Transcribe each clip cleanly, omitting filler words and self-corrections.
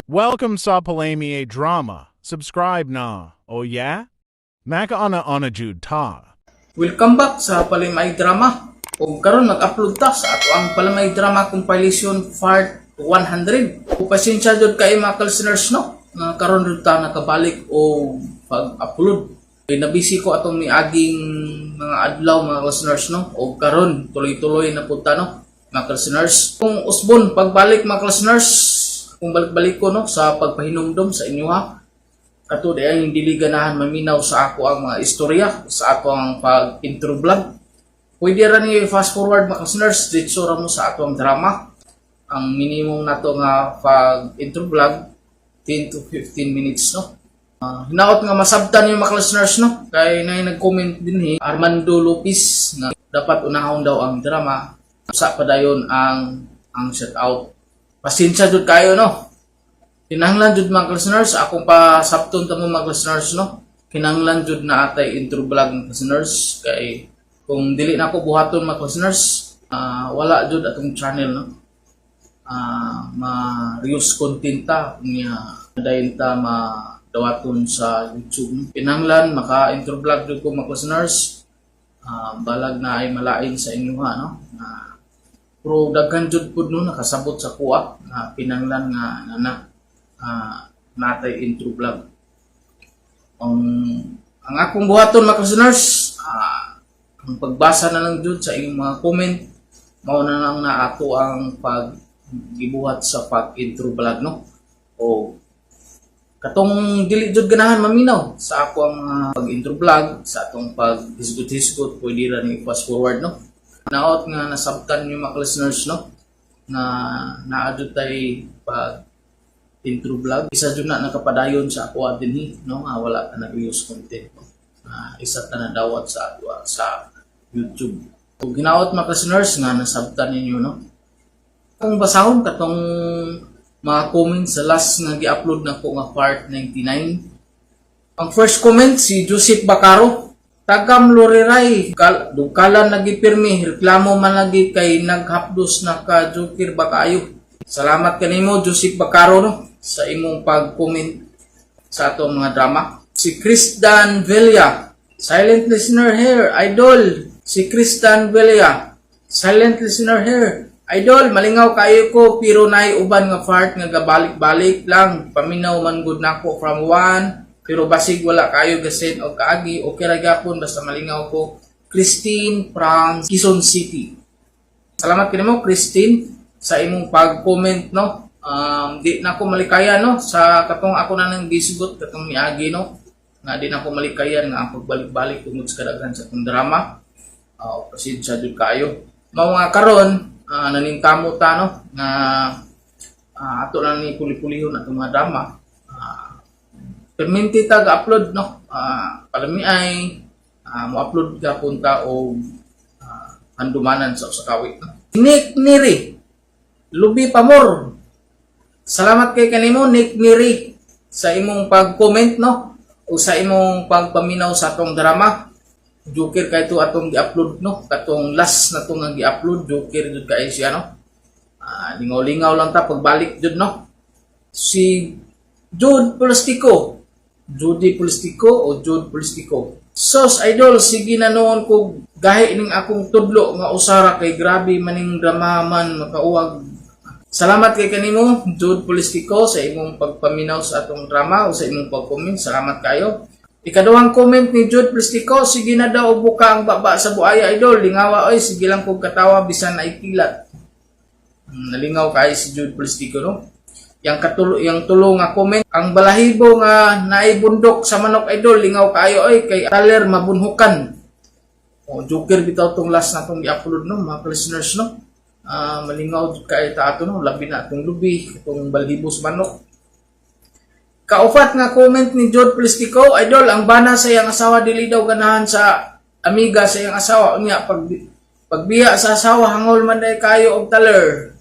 Welcome sa Palami Drama. Subscribe na. Oh yeah? Makauna-una jud ta. Welcome back sa Palimay Drama. Ug karon mag-upload ta sa ato ang Palamay Drama Compilation Part 100. Ug pasensya jud kay mga listeners, no, nga karon jud ta nakabalik og pag-upload. Kay nabisi ko atong miaging mga adlaw, mga listeners, no. Ug karon tuloy-tuloy na pud ta, no, mga listeners. Kung usbon pagbalik, mga listeners, kung balik-balik ko, no, sa pagpahinumdom sa inyo ha, kato di ang dili ganahan maminaw sa ako ang mga istorya sa ako ang pag intro vlog. Pwede ra ni fast forward, mga listeners, ditso ra mo sa ato ang drama. Ang minimum nato nga pag intro vlog, 10 to 15 minutes, no. Hinaot nga masabtan yung mga listeners, no, kay nay nag-comment din hi Armando Lopez nga dapat unahon daw ang drama sa padayon ang shout out. Pasensya jud kayo, no. Kinahanglan jud, mga listeners, akong pasabton ta mo, mga listeners, no. Kinahanglan jud na atay intro vlog, mga listeners, kay kung dili na ako buhaton, mga listeners, wala jud atong channel, no. Ma-reuse content ta niya, dayon ta madawaton sa YouTube, no? Kinahanglan maka intro vlog jud ko, mga listeners. Balag na ay malain sa inyo ha, no. Na pero daghan jud pud, no, nakasabot sa kuha na kinahanglan nga na, na natay intro vlog. Ang akong buhaton, mga listeners, ang pagbasa na lang jud sa inyong mga comment, mao na lang na ato ang pag gibuhat sa pag intro vlog, no. O katong dili jud ganahan maminaw sa ako ang mga pag intro vlog sa atong pag hisgot-hisgot, pwede ra ni fast forward, no. Naot nga nasabtan niyo, mga listeners, no, na naa jud tay pag intro vlog. Isa jud na nakapadayon sa ako dinhi, no, nga wala ta nag-use content, no. Isa ta na dawat sa ato sa YouTube. Ug hinaot, mga listeners, nga nasabtan ninyo, no. Kung basahon katong mga comments sa last nga gi-upload na ko nga part 99. Ang first comment, si Joseph Bacaro. "Tagam Loriray, dukalan lagi pirmi, reklamo man lagi kay naghapdos na ka, joker ba kaayo." Salamat kanimo, Joseph Bacaro, no, sa imong pag-comment sa atong mga drama. Si Christian Villa, "Silent listener here, idol." Si Christian Villa, "Silent listener here. Idol, malingaw kayo ko pero naay uban nga part nga gabalik-balik lang. Paminaw man gud nako from 1 pero basig wala kayo gasen og kaagi. Okay ra gyapon basta malingaw ko. Christine from Quezon City." Salamat kanimo, Christine, sa imong pag-comment, no. Di na ako malikayan, no, sa katong ako na nang gisugot katong miagi, no, nga di na ako malikayan nga ang pagbalik-balik tungod sa kadaghan sa atong drama. Pasensya jud kaayo. Mao nga karon naningkamo ta, no, nga ato lang ni puli-pulihon atong mga drama. Perminti ta ga-upload, no. Palami ay mo-upload gapon ta og handumanan sa usa ka week, no. Nick Neri, "Lubi pa more." Salamat kay kanimo, Nick Neri, sa imong pag-comment, no, o sa imong pagpaminaw sa atong drama. Joker kay to atong gi-upload, no, katong last na to nga gi-upload, joker jud kay siya, no. Lingaw-lingaw lang ta pagbalik jud, no. Si Jude Polistico, Judy Polistico o Jude Polistico. "Sos idol, sige na noon ko gahi ning akong tudlo nga usara kay grabe maning drama man makauwag." Salamat kay kanimo, Jude Polistico, sa imong pagpaminaw sa atong drama o sa imong pag-comment. Salamat kayo. Ikaduhang comment ni Jude Polistico, "Sige na daw buka ang baba sa buaya, idol. Lingawa oy, sige lang kog katawa bisan na ikilat." Nalingaw kay si Jude Polistico, no. Yang katulo, yang tulo nga comment, "Ang balahibo nga naibundok sa manok, idol, lingaw kaayo oy kay taler mabunhukan." O joker bitaw tong last na tong i-upload, no, mga listeners, no. Malingaw jud kay ta ato, no, labi na atong lubi itong balahibo sa manok. Kaupat nga comment ni Jude Polistico, "Idol, ang bana sa iyang asawa dili daw ganahan sa amiga sa iyang asawa. Unya pag pagbiya sa asawa hangol man day kayo og taler."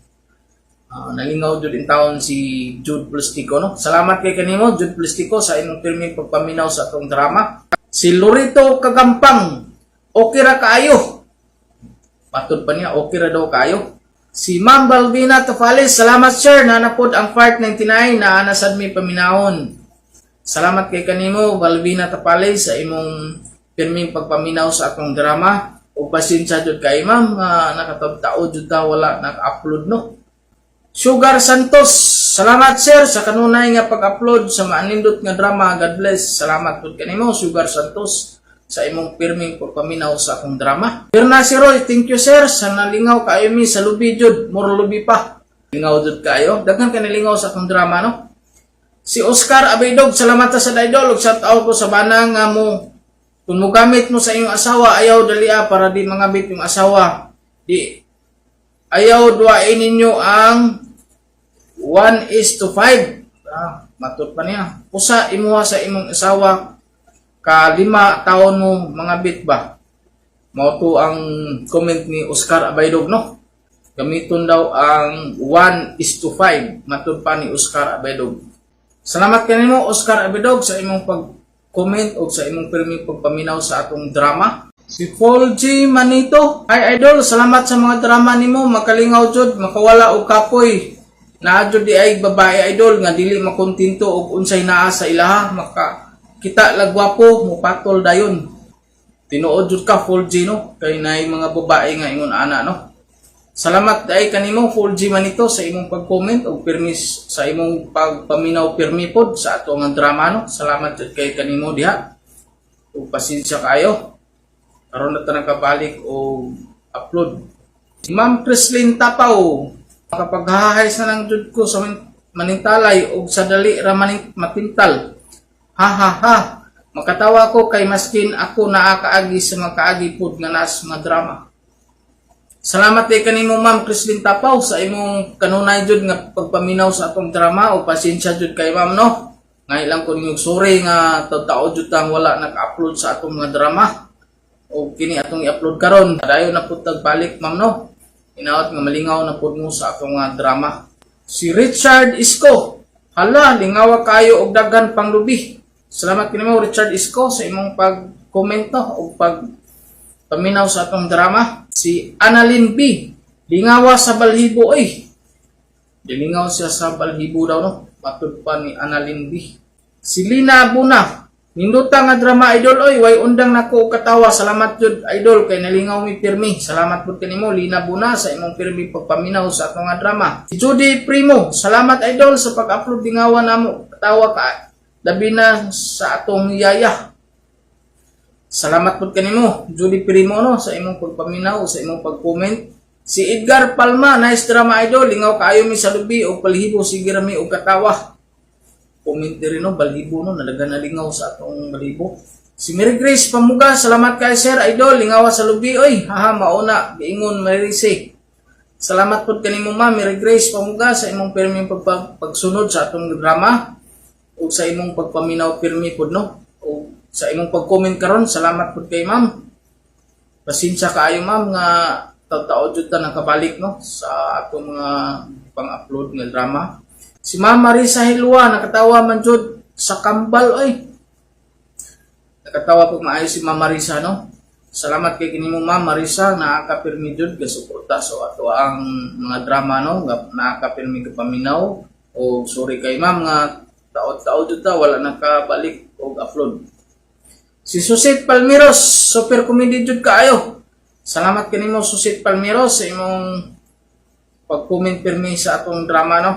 Nalingaw jud in taon si Jude Polistico, no. Salamat kay kanimo, Jude Polistico, sa imong pirming pagpaminaw sa atong drama. Si Lorito Kagampang, "Okay ra kaayo." Patod pa niya, okay ra daw kaayo. Si Ma'am Balbina Tofales, salamat sir, naa na pod ang part 99 na ana sad mi paminawon. Salamat kay kanimo, Balbina Topales, sa imong pirming pagpaminaw sa atong drama. O pasensya jud kay ma'am nga nakatao jud ta wala naka-upload, no. Sugar Santos, salamat sir sa kanunay nga pag-upload sa maanindot nga drama. God bless. Salamat pud kanimo, Sugar Santos, sa imong pirming pagpaminaw sa akong drama. Pirna si Roy, thank you sir sa nalingaw kaayo mi sa lubi jud, more lubi pa. Lingaw jud kayo. Daghan ka nalingaw sa akong drama, no. Si Oscar Abaydog, salamat sa idol ug shout out ko sa bana nga mo kung mogamit mo sa iyong asawa, ayaw dalia para di mangabit yung asawa. Di ayaw duwain ninyo ang 1:5. Ah, matut pa niya. Usa imuha sa imong asawa ka 5 taon mo mga bit ba? Mao to ang comment ni Oscar Abaydog, no. Gamiton daw ang 1:5, matud pa ni Oscar Abaydog. Salamat kanimo, Oscar Abaydog, sa imong pag-comment o sa imong pirming pagpaminaw sa atong drama. Si Paul G. Manito. Hi idol, salamat sa mga drama nimo, makalingaw jud, makawala og kapoy. Naa jud di ay babae, idol, nga dili makontento og unsay naa sa ilaha, maka kita lagwapo mupatol dayon. Tinuod jud ka, Paul G, no, kay naay mga babae nga ingon ana, no. Salamat ay kanimo, Paul G. Manito, sa imong pag-comment og permis sa imong pagpaminaw pirmi pod sa ato nga drama, no. Salamat jud kay kanimo diha. Ug pasensya kayo. Karon na ta nakabalik og upload. Si Ma'am Chrislyn Tapaw, kapaghahay sa lang jud ko sa manintalay og sa dali ra matintal. Ha ha ha. Makatawa ko kay maskin ako naa kaagi sa mga kaagi pod nga nas mga drama. Salamat kay kanimo, Ma'am Chrislyn Tapaw, sa imong kanunay jud nga pagpaminaw sa atong drama o pasensya jud kay ma'am, no. Ngay lang ko ninyong sorry nga tao jud tang wala naka-upload sa atong mga drama. O kini atong i-upload karon. Dayon na pud tag balik, ma'am, no. Inaot nga malingaw na pud mo sa atong mga drama. Si Richard Isko. Hala, lingawa kayo og daghan pang lubi. Salamat kanimo, Richard Isko, sa imong pag-komento o pag paminaw sa atong drama. Si Annalyn B. Lingawa sa balhibo oy. Dilingaw siya sa balhibo daw, no. Matud pa ni Annalyn B. Si Lina Buna. Ninduta nga drama idol oy, way undang nako og katawa. Salamat jud idol kay nalingaw mi pirmi. Salamat pud kanimo, Lina Buna, sa imong pirmi pagpaminaw sa atong nga drama. Si Judy Primo, salamat idol sa pag-upload, lingawa namo. Katawa ka labi na sa atong yaya. Salamat pud kanimo, Judy Primo, no, sa imong pagpaminaw, sa imong pag-comment. Si Edgar Palma, nice drama idol, lingaw kaayo mi sa lubi og palhibo, sige ra mi og katawa. Comment diri, no, balhibo, no, nalaga na lingaw sa atong balhibo. Si Mary Grace Pamuga, salamat kay sir idol, lingawa sa lubi oy. Haha, mauna, giingon Marise. Salamat pud kanimo, ma'am Mary Grace Pamuga, sa imong pirming pagsunod sa atong drama ug sa imong pagpaminaw pirmi pud, no. Ug sa imong pag-comment karon, salamat pud kay ma'am. Pasensya kaayo, ma'am, nga tao jud ta nakabalik, no, sa atong mga pang-upload nga drama. Si Ma'am Marisa Hilwa, nakatawa man jud sa kambal oy. Nakatawa pud maayo si Ma'am Marisa, no. Salamat kay kanimo, Ma'am Marisa, nakakapirmi jud gasuporta so ato ang mga drama, no, nga nakakapirmi gapaminaw o sorry kay ma'am nga taod-taod jud ta wala nakabalik og upload. Si Susit Palmiros, super comedy jud kaayo. Salamat kanimo, Susit Palmiros, sa imong pag-comment pirmi sa atong drama, no.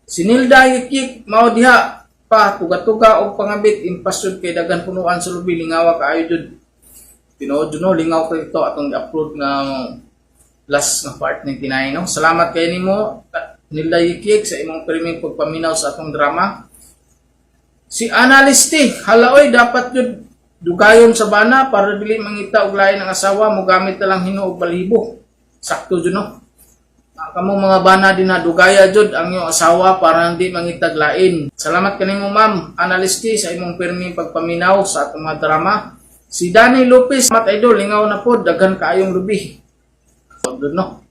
Si Nilda Yikik, mao diha pa tuga-tuga og pangabit impas jud kay daghan punuan sa lubi, lingawa kaayo jud. Tinuod jud, no, lingaw kay ito atong i-upload nga last nga part 99, no. Salamat kay nimo, Nilda Yikik, sa imong pirming pagpaminaw sa atong drama. Si Analisti, hala oy, dapat jud dugayon sa bana para dili mangita og lain ang asawa, mogamit na lang hino og balhibo. Sakto jud, no. Ah, kamo mga bana din na dugaya jud ang iyong asawa para hindi mangitag lain. Salamat kanimo, Ma'am Analisti, sa imong pirming pagpaminaw sa atong mga drama. Si Danny Lopez, mat idol, lingaw na pod, daghan kaayong lubi. Jud, no.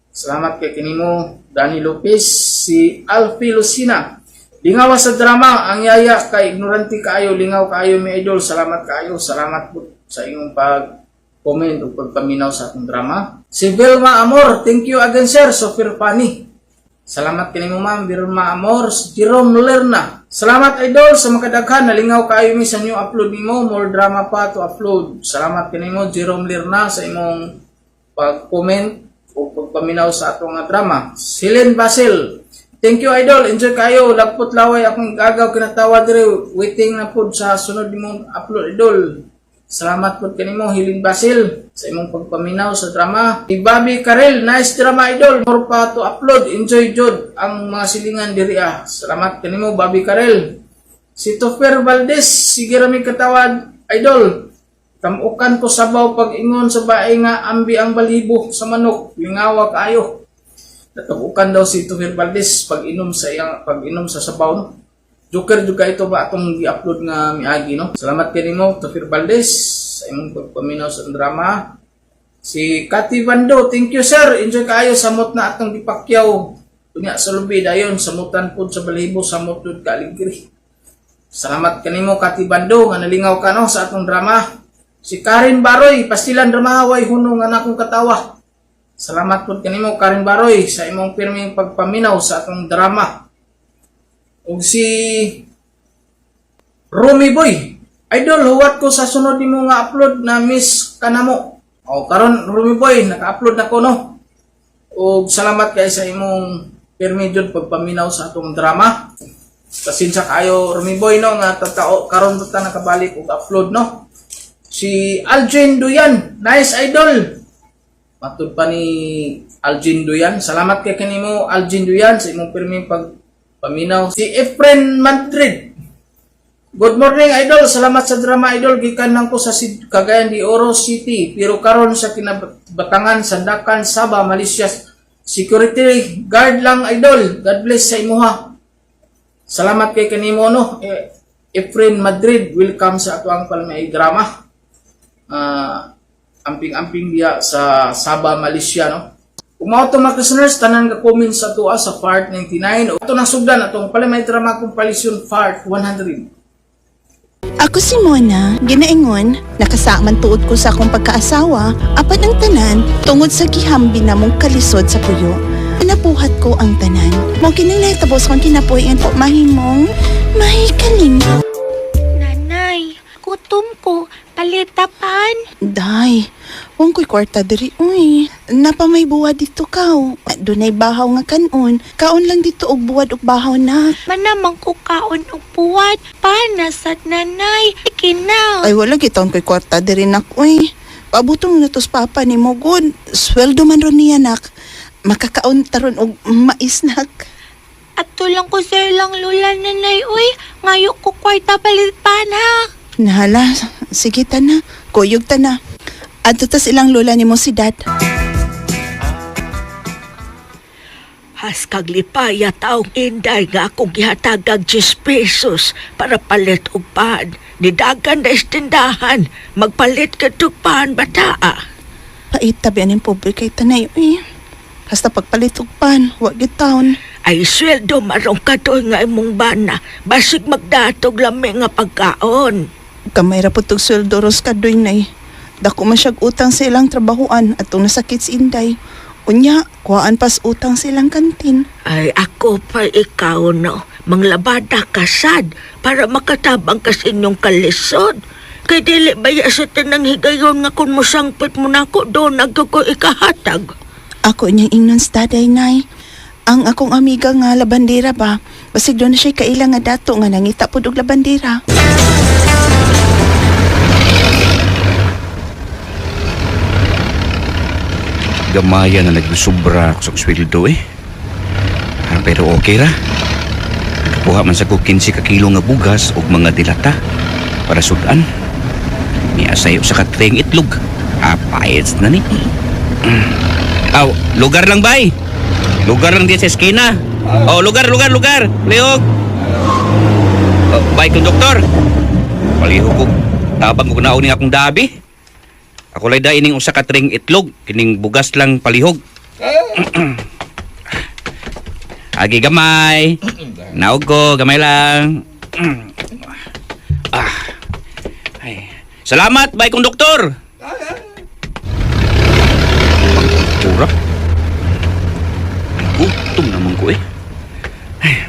Salamat kay kanimo, Danny Lopez. Si Alfie Lucina. Lingaw sa drama, ang yaya kay ignorante kaayo, lingaw kaayo mi idol. Salamat kaayo. Salamat po sa imong pag comment o pagpaminaw sa atong drama. Si Vilma Amor, thank you again, sir, super funny. Salamat kanimo, Ma'am Vilma Amor. Si Jerome Lerna. Salamat, idol, sa makadaghan, nalingaw kaayo mi sa new upload nimo, more drama pa to upload. Salamat kanimo, Jerome Lerna, sa imong pag-comment o pagpaminaw sa atong nga drama. Silen Basil. Thank you, idol. Enjoy kayo. Lagpot laway akong gagaw kinatawa dire. Waiting na pod sa sunod nimong upload, idol. Salamat pod kanimo, Hilin Basil, sa imong pagpaminaw sa drama. Si Bobby Karel, nice drama, idol. More pa to upload. Enjoy jud ang mga silingan diri ah. Salamat kanimo, Bobby Karel. Si Tofer Valdez, sige rami katawad, idol. Tamukan ko sabaw pag ingon sa bae nga ambi ang balibo sa manok, lingawa kaayo. Natabukan daw si Tofer Valdez pag inom sa sabaw, no. Joker jud ito ba atong gi-upload nga miagi, no. Salamat kanimo, Tofer Valdez, sa imong pagpaminaw sa drama. Si Kati Bando, thank you, sir. Enjoy kaayo, samot na atong gipakyaw. Unya sa lubi dayon samutan pud sa balahibo, samot jud ka aligri. Salamat kanimo, Kati Bando, nga nalingaw ka, no, sa atong drama. Si Karen Baroy, pastilan drama, way hunong nga nakong katawa. Salamat pud kanimo, Karen Baroy, sa imong pirming pagpaminaw sa atong drama. Ug si Rumi Boy, idol, huwat ko sa sunod nimo nga upload na miss ka na mo. O karon, Rumi Boy, naka-upload na ko, no. Ug salamat kay sa imong pirmi jud pagpaminaw sa atong drama. Pasensya kayo, Rumi Boy, no, nga tatao karon ta nakabalik og upload, no. Si Aljen Duyan, nice, idol. Matud pa ni Aljen Duyan. Salamat kay kanimo, Aljen Duyan, sa imong pirming pagpaminaw. Si Efren Madrid. Good morning, idol. Salamat sa drama, idol. Gikan lang ko sa Cagayan de Oro City. Pero karon sa Kinabatangan, Sandakan, Sabah, Malaysia. Security guard lang, idol. God bless sa imuha. Salamat kay kanimo, no. Eh, Efren Madrid, welcome sa atuang palmay drama. Amping-amping diya sa Sabah, Malaysia, no. Ug mao to, mga listeners, tanan ka comment sa atoa sa part 99. Ato nang sugdan atong palmay drama compilation part 100. Ako si Mona, ginaingon, nakasaman tuod ko sa akong pagkaasawa, apan ang tanan, tungod sa gihambi namong kalisod sa puyo. Nabuhat ko ang tanan. Mao kining nahitabo sa akong kinabuhi nga mahimong mahikaling. Nanay, gutom ko. Palitapan. Day, wang ko'y kwarta diri, uy. Napa may buwad dito kaw. Dunay bahaw nga kanon. Kaon lang dito og buwad og bahaw na. Manamang ko kaon og buwad. Panasat, nanay. Kinaw. Ay, wala gitaon ko'y kwarta diri, nak, uy. Paabutong na tos papa ni mo, good. Sweldo man ron niya, nak. Makakaon taron og mais, nak. Ato lang ko sa ilang lula, nanay, uy. Ngayo ko kwarta palitan ha. Nahala, sige ta na. Kuyog ta na. Adto tas ilang lola ni mo si dad. Haskag lipaya taong inday nga akong gihatagag 10 pesos para palit og pan. Nidagan na istindahan. Magpalit ka tug pan, bataa. Pait tabi aning pobre kay tanay, uy. Hasta pagpalit og pan, wa gyud taon. Ay sweldo marong katoy nga imong bana. Basig magdatog lami nga pagkaon. Gamay ra pud tog sweldo ros kadoy nay. Dako man siyag utang sa ilang trabahuan atong nasakit si Inday. Unya, kuhaan pas utang sa ilang kantin. Ay ako pa ikaw no. Manglabada ka sad para makatabang ka sa inyong kalisod. Kay dili baya sa tanang higayon nga kung mosangpit mo nako doon ko ikahatag. Ako niyang ingnon sa daday, nay. Ang akong amiga nga labandera ba, basig doon na siya kaila nga dato nga nangita pud og labandera. Gamaya na nagsubra ako sa sweldo eh. Ah, pero okay ra. Nakakuha man sa ko 15 ka kilo nga bugas ug mga dilata para sudan. Miasayo sa katreng itlog. Ah, paits na ni. Aw, lugar lang bay. Lugar lang di sa eskina. Oh, lugar, lugar, lugar. Leog. Oh, bay konduktor. Palihog ko. Tabang ko naon ni akong dabi. Ako lay da ining usa ka tring itlog, kining bugas lang palihog. Agi gamay. Naog ko, gamay lang. Ah. Ay. Salamat, bay konduktor. Gutom naman ko eh. Ay.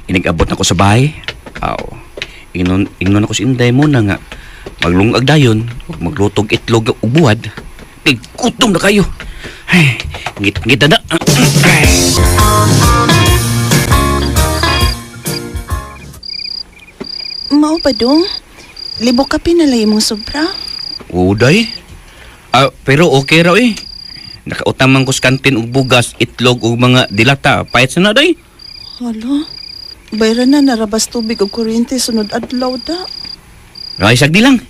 Inigabot na ko sa bahay. Aw. Ingnon, ingnon ako si Inday muna nga. Maglungag dayon, ug maglutog itlog ug buwad. Kay gutom na kayo. Ay, ngit-ngit na na. Ay. Mao pa dong. Libo ka pinalay mong sobra. Uday. Ah, pero okay raw eh. Nakautang man ko sa kantin og bugas, itlog ug mga dilata. Payat sa na day. Hala. Bayra na narabas tubig og kuryente sunod adlaw da. Ay, sagdi lang.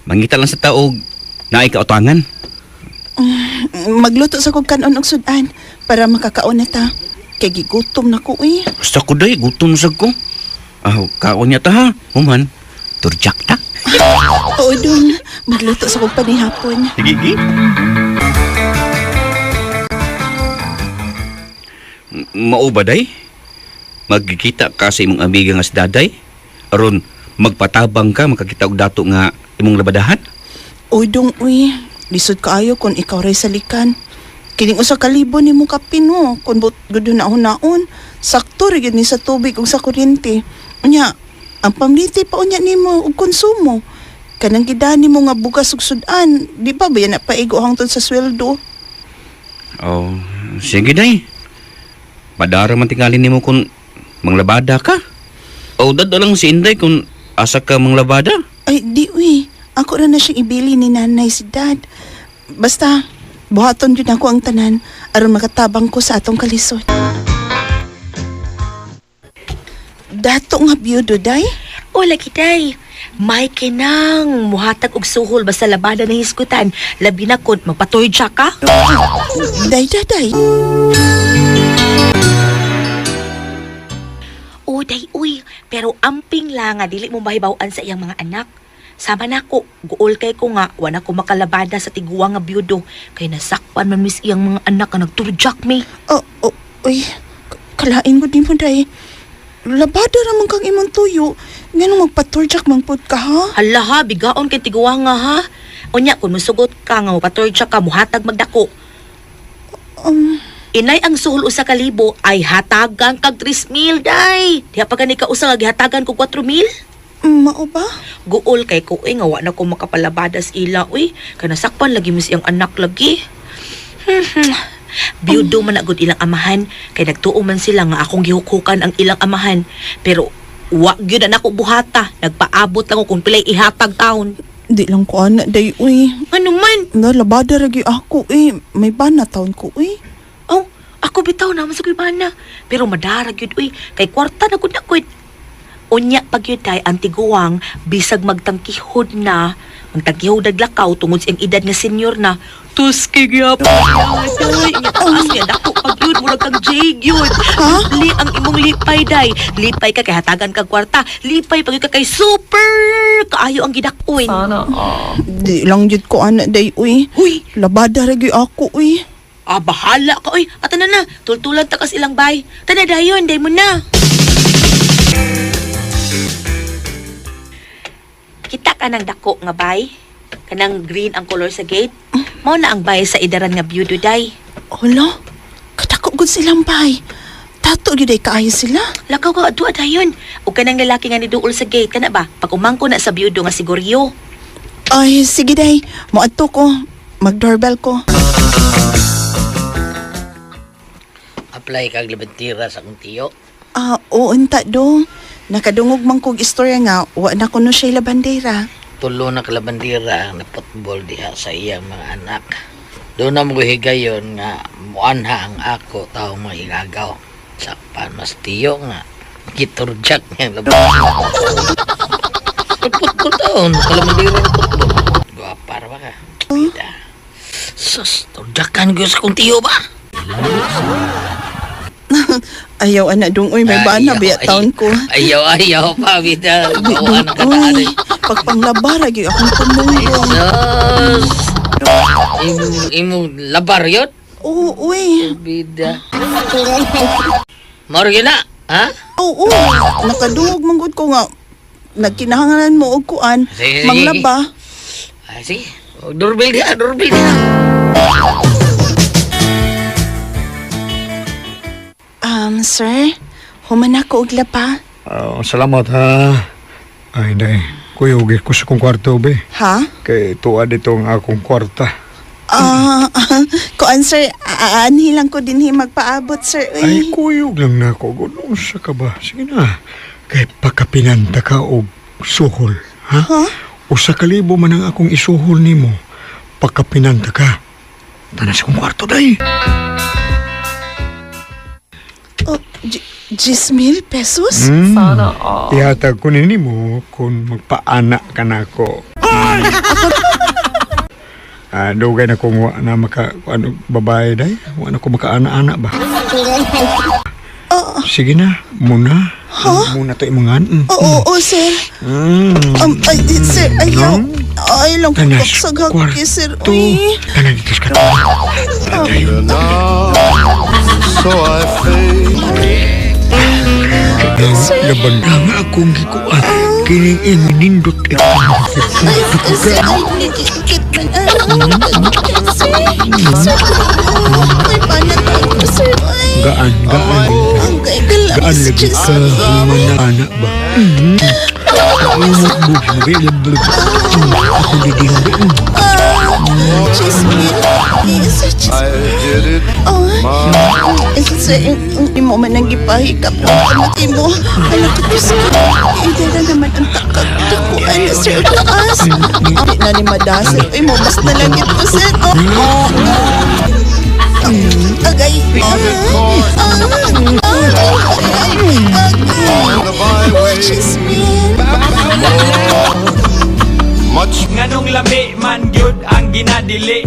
Mangita lang sa taog naay kautangan. Magluto sa kog kanon og sudan para makakaon na ta. Kay gigutom na ko eh. Basta ko day, gutom sa ko. Ah, kaon niya ta ha. Human, turjak ta. Oo dong, magluto sa kog panihapon. Sige, sige. Mao ba day? Magkikita ka sa imong amiga nga si Daday? Aron magpatabang ka makakita og dato nga imong labadahan? Uy dong uy, lisod kaayo kung ikaw ray salikan. Kining usa ka libo nimo kapin mo kun but gud na naon. Sakto ra gyud ni sa tubig ug sa kuryente. Unya, ang pamliti pa unya nimo ug konsumo. Kanang gidani mo nga bugas ug sudan, di ba ba yan na paigo hangtod sa sweldo? Oh, sige day. Padara man tingali nimo kung manglabada ka. O dado lang si Inday kung asa ka manglabada. Ay, di uy. Ako ra na siyang ibili ni nanay si dad. Basta, buhaton yun ako ang tanan aron makatabang ko sa atong kalisod. Dato nga biyudo, day? O lagi day, may kinang muhatag og suhol basta labada na hisgutan. Labi na kun magpatuloy siya ka. Day, daday. O day uy, pero amping lang nga dili mo mahibaw-an sa iyang mga anak. Sama nako, guol kay ko nga wala ko makalabada sa tiguang nga byudo kay nasakpan man mis iyang mga anak nga nagturjak mi. Oh, oh, uy. Kalain ko din mo, day. Labada raman kang imong tuyo. Nganong magpaturjak man pud ka, ha? Hala ha, bigaon kay tiguang nga ha. Unya kun mosugot ka nga mopaturjak ka muhatag magdako. Inay ang suhol usa ka libo ay hatagan kag 3,000 day. Diha pa gani ka usa nga gihatagan kog 4,000. Mao ba? Guol kay ko eh, nga wa na ko makapalabadas ila uy. Kay nasakpan lagi mis iyang anak lagi. Biyudo man na gud ilang amahan kay nagtuo man sila nga akong gihukhukan ang ilang amahan. Pero wa gyud na nako buhata, nagpaabot lang ko kung pilay ihatag taon. Di lang ko ana, day, uy. Ano man? Na, labada ra gyud ako, eh. May bana taon ko, uy. Oh, ako bitaw naman sa kuybana. Pero madara gyud uy, kay kwarta na gud na gud. Unya pag yun tay, ang tiguang, bisag magtangkihod na, magtangkihod naglakaw tungod sa iyang edad nga senior na, tuski gyapon na, day. Nga taas nga, dako pag yun, murag kang jig yun. Li ang imong lipay, day. Lipay ka, kay hatagan kag kwarta. Lipay pag yun ka kay super kaayo ang gidakuin. Di lang jud ko ana day uy. Huy, Labada ra gyud ako uy. ah, bahala ka, oy. At na na, tultulan ta kas ilang bay. Tana dayon, day mo na. Kita ka ng dako nga bay. Kanang green ang color sa gate. Mao na ang bay sa idaran nga byudo day. Hala, kadako gud silang bay. Tato gyud ay kaayo sila. Lakaw ka adto dayon. Ug kanang lalaki nga niduol sa gate kana ba? Pag umangko na sa byudo nga siguryo. Ay, sige day. Moadto ko. Mag-doorbell ko. Apply kag labantira sa akong tiyo. Ah, oo unta dong. Nakadungog man kog istorya nga wa na kuno siya labandera. Tulo na kalabandira ang naputbol diha sa iyang mga anak. Doon na mo higayon nga muanha ang ako taong mga igagaw. Sakpan mas tiyo nga. Giturjak niya ang labandira. Putbol taon, kalabandira ng putbol. Guwapa ra ba ka? Bida. Sus, turjakan ko sa akong tiyo ba? Ayaw ana dong uy, may bana biya taon ko. Ayaw, ayaw pa, bida. Di Gawa dong na kataan. uy. Pagpanglabara gyud akong tumungong. Sus! Imong, imong labar yun? Oo, uy. Bida. Moro yun na, ha? Oo, nakadungog man gud ko nga nagkinahangalan mo og kuan, Sige, sige. manglaba. Ay, sige. Doorbell diha, doorbell diha. sir. Human ako og laba. Ah, salamat ha. Ay, day. Kuyugi ko sa kong kwarto, be. Ha? Kay tuwa dito ang akong kwarta. Ah, kuan sir, aanhi lang ko dinhi magpaabot sir. Ay, Uy. kuyog lang na ako. Gunong sa ka ba? Sige na. Kay pagkapinanta ka og suhol, ha? Huh? 1,000 man ang akong isuhol nimo. Pagkapinanta ka. Tanas kong kwarto, day. Oh, 10,000 pesos? Ihatag ko ni nimo kung magpaana ka na ako. Ah, dugay na kung wa na maka ano babae day, wa na ko makaana-ana ba. Sige na, muna. Muna to imongan. Oo, oo, sir. Ay, sir, ayaw. Ay, lang ko Tanas pagsagag kwarto. sir. Uy. Tanan dito sa katawan. So I face Laban na nga akong gikuan. Kining iminindot ito. Ay, sir, ay, nagkikit man. Ay, sir, sir, ay, panat ako, sir. Ay, Gaan, gaan. ang kay Gaan kalamis, lagi ka, humana ba? Ako diding. Chismin. Sir, I did it Oh, sir, imo man ang gipahikap ng anak mo. Alam ko, Diyos ko, hindi na naman ang takag. Takuan na, sir, taas. Hindi na ni madasal. Ay mo, mas na lang ito, sir. Oh, agay. The byway. Chismin. Much Nganong lami man gyud ang ginadili.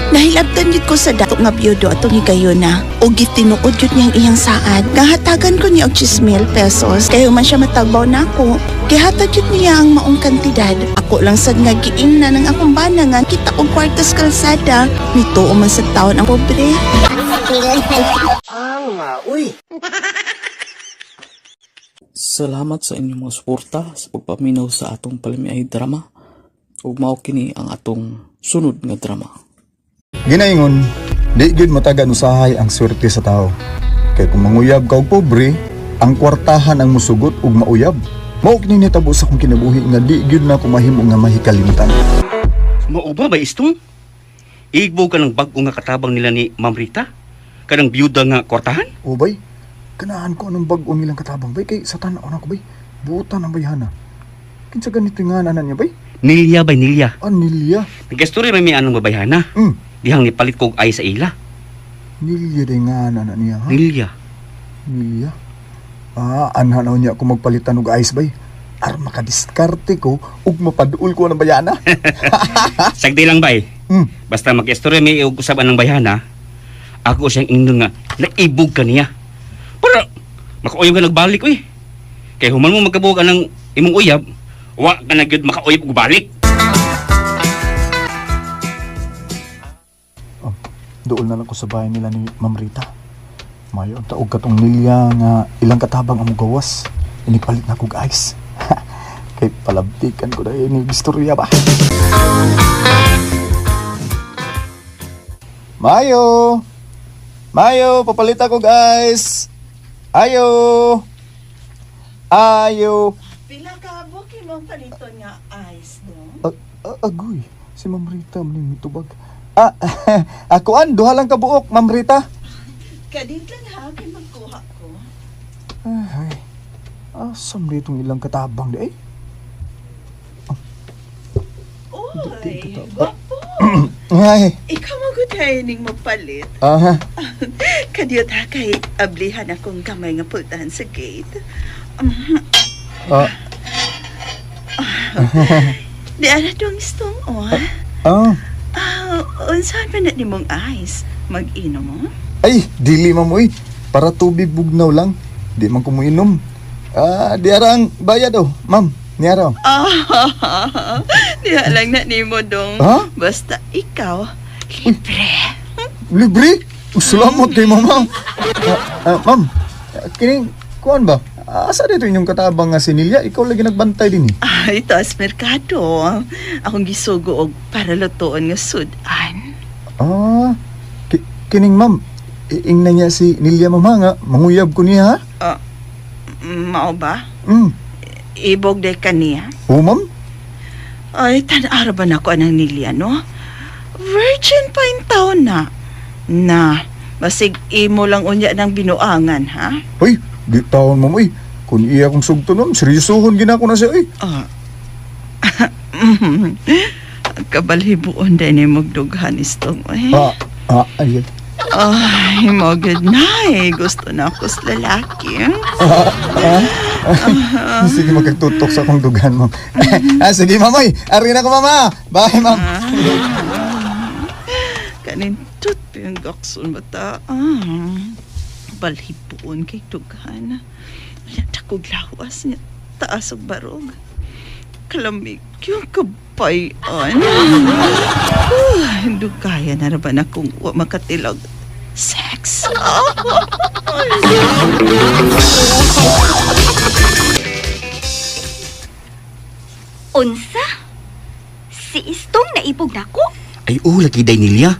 Nahilabtan yun ko sa dato nga biyudo atong higayona. O gitinuod yun niyang iyang saad. Gahatagan ko niya og 10,000 pesos. Kayo man siya matagbaw na ako. Gihatag yun niya ang maong kantidad. Ako lang sad nga giingna ng akong bana nga kita og kwarta sa kalsada. Mituo man sa taon ang pobre. Salamat sa inyong mga suporta sa pagpaminaw sa atong palamiay drama. Ug mao kini ang atong sunod nga drama. Ginaingon, di gyud matagan usahay ang swerte sa tao. Kay kung manguyab ka og pobre, ang kwartahan ang musugot ug mauyab. Mao kini nitabo sa akong kinabuhi nga di gyud na ko mahimo nga mahikalimtan. Mao ba ba istong? Igbo ka ng bag-o nga katabang nila ni Ma'am Rita? Kanang biyuda nga kwartahan? O bay, kanahan ko anong bag-o nilang katabang bay kay sa tan-aw na ko bay. Buotan ang bayhana. Kinsa ganito nga anan niya bay? Nilya bay Nilya. Ah, Nilya. Nag-story may may anong babayhana. Dihang nipalit kog ay sa ila. Nilya day nga anan niya ha? Nilya. Nilya. Ah, anha na niya ako magpalitan og ice bay. Ar makadiskarte ko ug mapaduol ko ng bayana. Sagdi lang bay. Basta mag-istorya may og usab anang bayhana, ako siyang ingnon nga naibog ka niya. Para makauyab ka nagbalik uy. Kay human mo magkabuog anang imong uyab, wa ka na gyud makauyab og balik. Dool na lang ko sa bahay nila ni Ma'am Rita. Mayo ang taog katong nilya nga ilang katabang ang gawas. Inipalit na kog ice. Kay palabtikan ko dahil ni istorya ba. Mayo! Mayo, papalit ako guys. Ayo! Ayo! Pila ka buki mong paliton nga ice do? Agoy, si Ma'am Rita man yung tubag. Ah, akuan, duha lang ka buok, Ma'am Rita. Kadit lang ha kay magkuha ko. Ay, asam ditong ilang katabang di ay. Oy, gwapo. Ay, Ikaw mo gud ning magpalit. aha. Kadiyot ha kay ablihan akong gamay nga pultahan sa gate. Ah, Di ara dong istong o. ah. Ah, unsaon man na nimong ice? Mag-inom mo? Ay, dili ma'am uy. Para tubig bugnaw lang. Di man ko muinom. Ah, di ara ang bayad oh, ma'am. Ni ara. oh. Ah, diha lang na nimo dong. Ha? Basta ikaw libre. Libre? Oh, salamat kay mama. Ah, ah, ma'am, kining kuan ba? Asa dito inyong katabang nga si Nilya? Ikaw lagi nagbantay din eh. Ah, ito as merkado. Akong gisugo og para lutoon nga sudan. Ah, kining ma'am, Iingna niya si Nilia mama nga manguyab ko niya ha. Mao ba? Mm. Ibog day kaniya. Oh, ma'am. Ay, tan-ara ba na ko anang nilya, no? Virgin pa in taon na. Na, basig imo lang unya ng binuangan, ha? Uy, di taon ma'am uy. Kung iya kong sugto ma'am, seryosohon gina ko na siya uy. Ah. Kabalhibuon din ni magdughan istong, eh. Ah, ah, ay. Ay, mo good night. Gusto na ako sa lalaki. Ah, ah. Sige, magkagtutok sa akong dugan, ma'am. Ah, sige, ma'am, oy. Ari na ko, mama. Bye, ma'am. Kanintut yung gakson bata. Ah, balhibuon kay dughan. Wala takog lawas niya. Taas og barog. Kalamig yung kabayan. Dugaya na ra ba na kung wa makatilag sex. Unsa? Si Istong naibog nako? Ay, oh, lagi day nilya.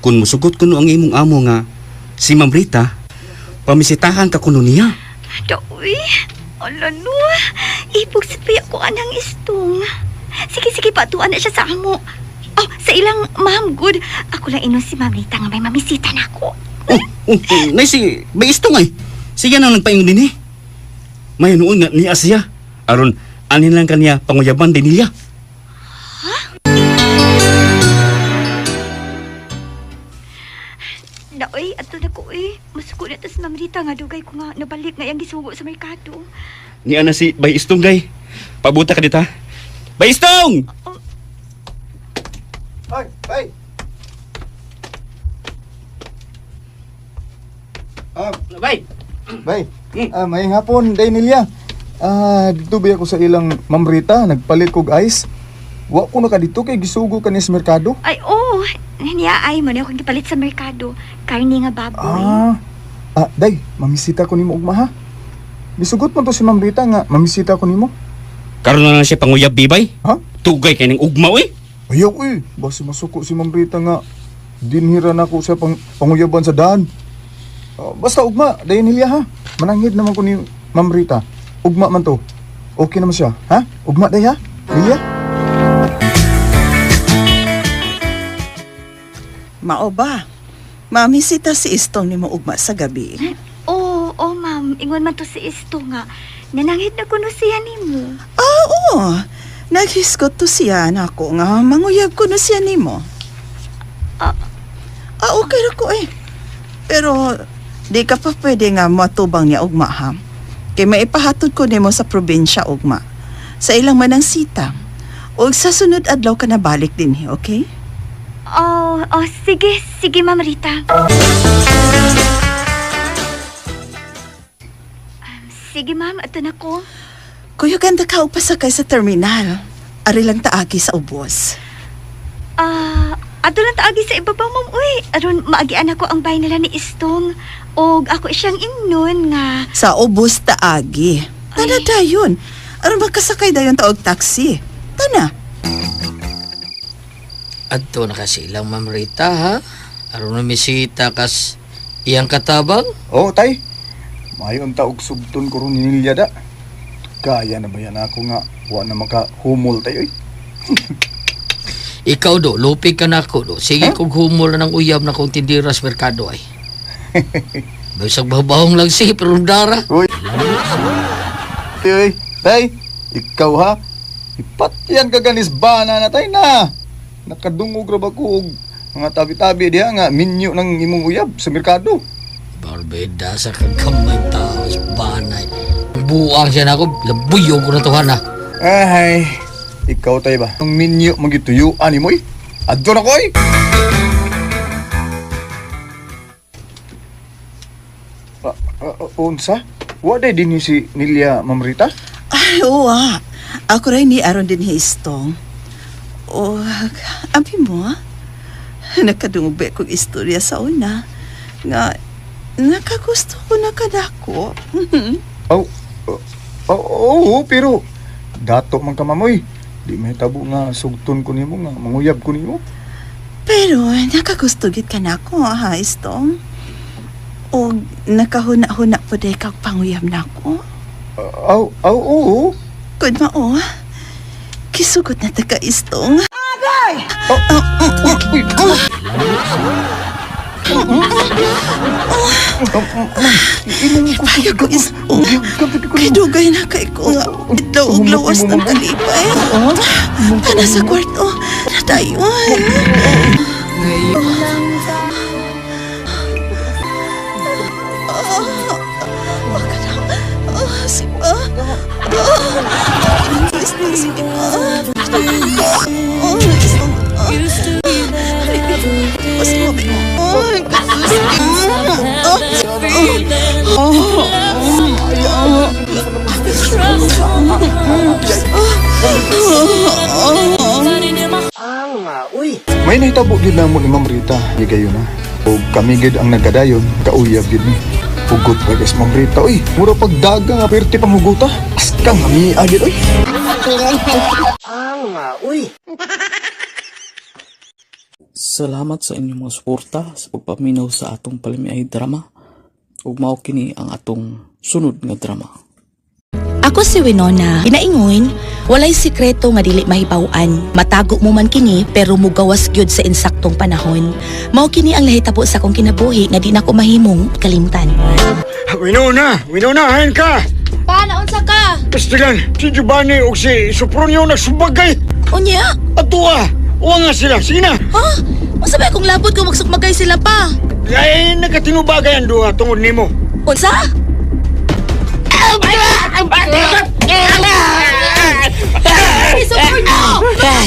Kung musugot kuno ang imong amo nga si Ma'am Rita, pamisitahan ka kuno niya. Dawi, ala no. Ibog sa piya ko anang Istong. Sige, sige, patuan na siya sa amo. Oh, sa ilang ma'am, good. Ako lang inon si Ma'am Rita nga may mamisita na ako. Oh, oh, oh, nay si may istong ay. Siya nang nagpaingon din eh. May noon nga niya siya. Aron, anin lang kaniya panguyaban din niya. Daoy, ato na ko eh. Masuko na tas Ma'am Rita nga dugay ko nga nabalik nga iyang gisugo sa merkado. Niya na si Bay Istong gay. Pabuta ka dita. Bay Istong! Ay, bye. Ah, Bay! Bay. Ah, may hapon, day nilya. Ah, dito ba ako sa ilang Ma'am Rita, nagpalit kog ice. Wa ko na ka dito kay gisugo ka ni sa merkado. Ay, oh, niya ay mo na akong gipalit sa merkado. Karni nga baboy. Ah, ah, day, mamisita ko nimo ugma ha. Gisugot man to si Ma'am Rita nga mamisita ko nimo. Karon na lang siya panguyab bibay. Ha? Tugay kay ning ugma oy. Ayaw eh, basi masuko si Ma'am Rita nga dinhira na ko sa panguyaban sa daan. Ah, basta ugma, day nilya ha. Mananghid naman ko ni Ma'am Rita. Ugma man to. Okay naman siya, ha? Ugma day ha? Nilya? Mao ba? Mamisita si Istong ni mo ugma sa gabi. Oh, oh ma'am, ingon man to si Isto nga. Nananghid na kuno siya nimo. Ah, oo. Naghisgot to siya nako nga manguyab ko na siya nimo. Ah. Ah, okay ra ko eh. Pero di ka pa pwede nga matubang niya ugma ha. Kay maipahatod ko nimo sa probinsya ugma. Sa ilang manang sita. Og sa sunod adlaw ka na balik din, okay? Oh, oh, sige, sige Ma'am Rita. Sige ma'am, ato na ko. Kuya, ganda ka og pasakay sa terminal. Ari lang taagi sa ubos. Ah, ato lang taagi sa ibabaw ma'am uy. Aron maagian ako ang bahay nila ni Istong. Og ako siyang ingnon nga. Sa ubos taagi. Tana Ay. dayon. Aron makasakay dayon ta og taxi. Tana. Adto na kasi ilang Ma'am Rita ha. Aron namisita kas iyang katabang. Oh, tay. Mayo ang taog sugton ko ron ni Nilya da. Kaya na ba yan ako nga wa na makahumol tayo eh. Ikaw do, lupi ka na ako do. Sige kung humol na ng uyab na kung tindira sa merkado ay. Bisag bahong lang si pero dara. Uy. Uy, tay, ikaw ha. Ipatyan ka ganis bana na tay na. Nakadungog ra ba ko og mga tabi-tabi diha nga minyo ng imong uyab sa merkado. Barbeda sa kagamay tao sa banay. Buang siya na ako, labuyog ko na tuhan na. Ay, ikaw tay ba? Ang minyo magituyuan nimo eh. Adto na ko eh. Ah, ah, ah, unsa? Wa day dinhi si Nilya Ma'am Rita? Ay, oo ah. Ako rin ni aron din histong. O, abi mo ah. Nakadungog ba kong istorya sa una? Nga, nakagusto ko na kadako. Oh, oh, oh, oo, pero dato man ka mamoy. Di mahitabo nga sugton ko nimo nga manguyab ko nimo. Pero, nakagusto gid ka na ako, ha, Istong? Og nakahuna-huna po day kag panguyab nako. Aw, aw, oo. Kun mao, kisugot na ta ka istong. Uy, Ipayo ko istong. Kay dugay na kay ko nga itlaw og lawas ng kalipay. Tana sa kwarto. Na tayo. Ah, si pa. Ah, sige pa. Oh, istong. Mas mo. Oh, May nahitabo gyud namo ni Ma'am Rita, gigayon na. O kami gyud ang nagkadayon, kauyab gyud ni. Hugot pa guys, Ma'am Rita, uy. Mura pagdaga nga perti panghuguta. Askang ami agid uy. Salamat sa inyong mga suporta sa pagpaminaw sa atong palamiay drama. Ug mao kini ang atong sunod nga drama. Ako si Winona. Ginaingon, walay sikreto nga dili mahibaw-an. Matago mo man kini pero mugawas gyud sa insaktong panahon. Mao kini ang nahitabo sa akong kinabuhi nga di nako mahimong kalimtan. Winona! Winona, hain ka! Pa, naunsa ka? Pastilan, si Giovanni o si Sopronio nagsubagay! Unya? Atua! Uwa nga sila, sige na! Ha? Unsa ba akong labot kung magsukmagay sila pa? Ay, nakatinubagay ang duha tungod nimo. Unsa? Soprunyo!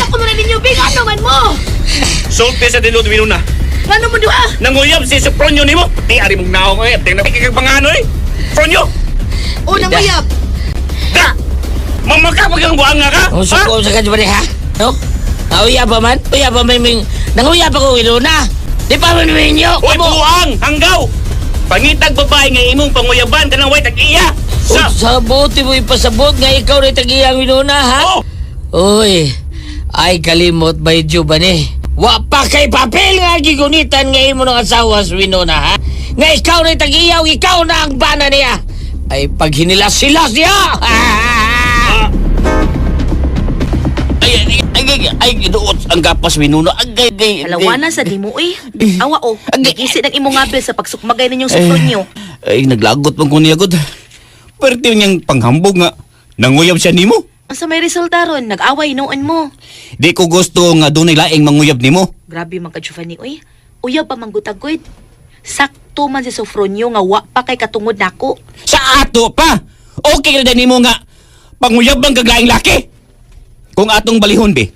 Ako na ninyo, big! Ano man mo? Sulti sa tinuod Winona. Ngano mo duha? Nanguyab si Sopronio nimo. Ti ari mong naong eh. Tingnan kay pangano eh. Pronyo. Unang uyab! Da. Mamakapag ang buang nga ka. Unsa ko sa ka ha? No? Nauya pa man? Uya pa man ming nanguya pa ko Winona. Di pa man minyo. Uy, buang, hanggaw. Pangitag babae nga imong panguyaban kanang way tag-iya. Sa sa buti mo ipasabot nga ikaw rin tagiyang Winona ha? Oh! Uy, ay kalimot ba Giovanni? Wa pa kay papel nga gigunitan nga imo ng asawa sa Winona ha? Nga ikaw rin tagiyaw, ikaw na ang bana niya. Ay paghinila sila siya. Ay, ay, ay, ay, ay, giduot ang gapas Winona. Agay, agay, agay. Kalawanan sa dimo eh. Awa o, nagisi ng imong ngabel sa pagsukmagay ninyong Sopronyo. Ay, naglagot man ko niya, god. Pero niyang panghambog nga. Nanguyab siya nimo. Ang sa may resulta ron, nag-away noon mo. Di ko gusto nga dunay laing manguyab nimo. Grabe man ka Giovanni oy. Uyab pa manggutagoyd. Sakto man si Sofronio nga wa pa kay katungod nako. Sa ato pa. Okay ra nimo nga panguyab ang kaglaing laki. Kung atong balihon be.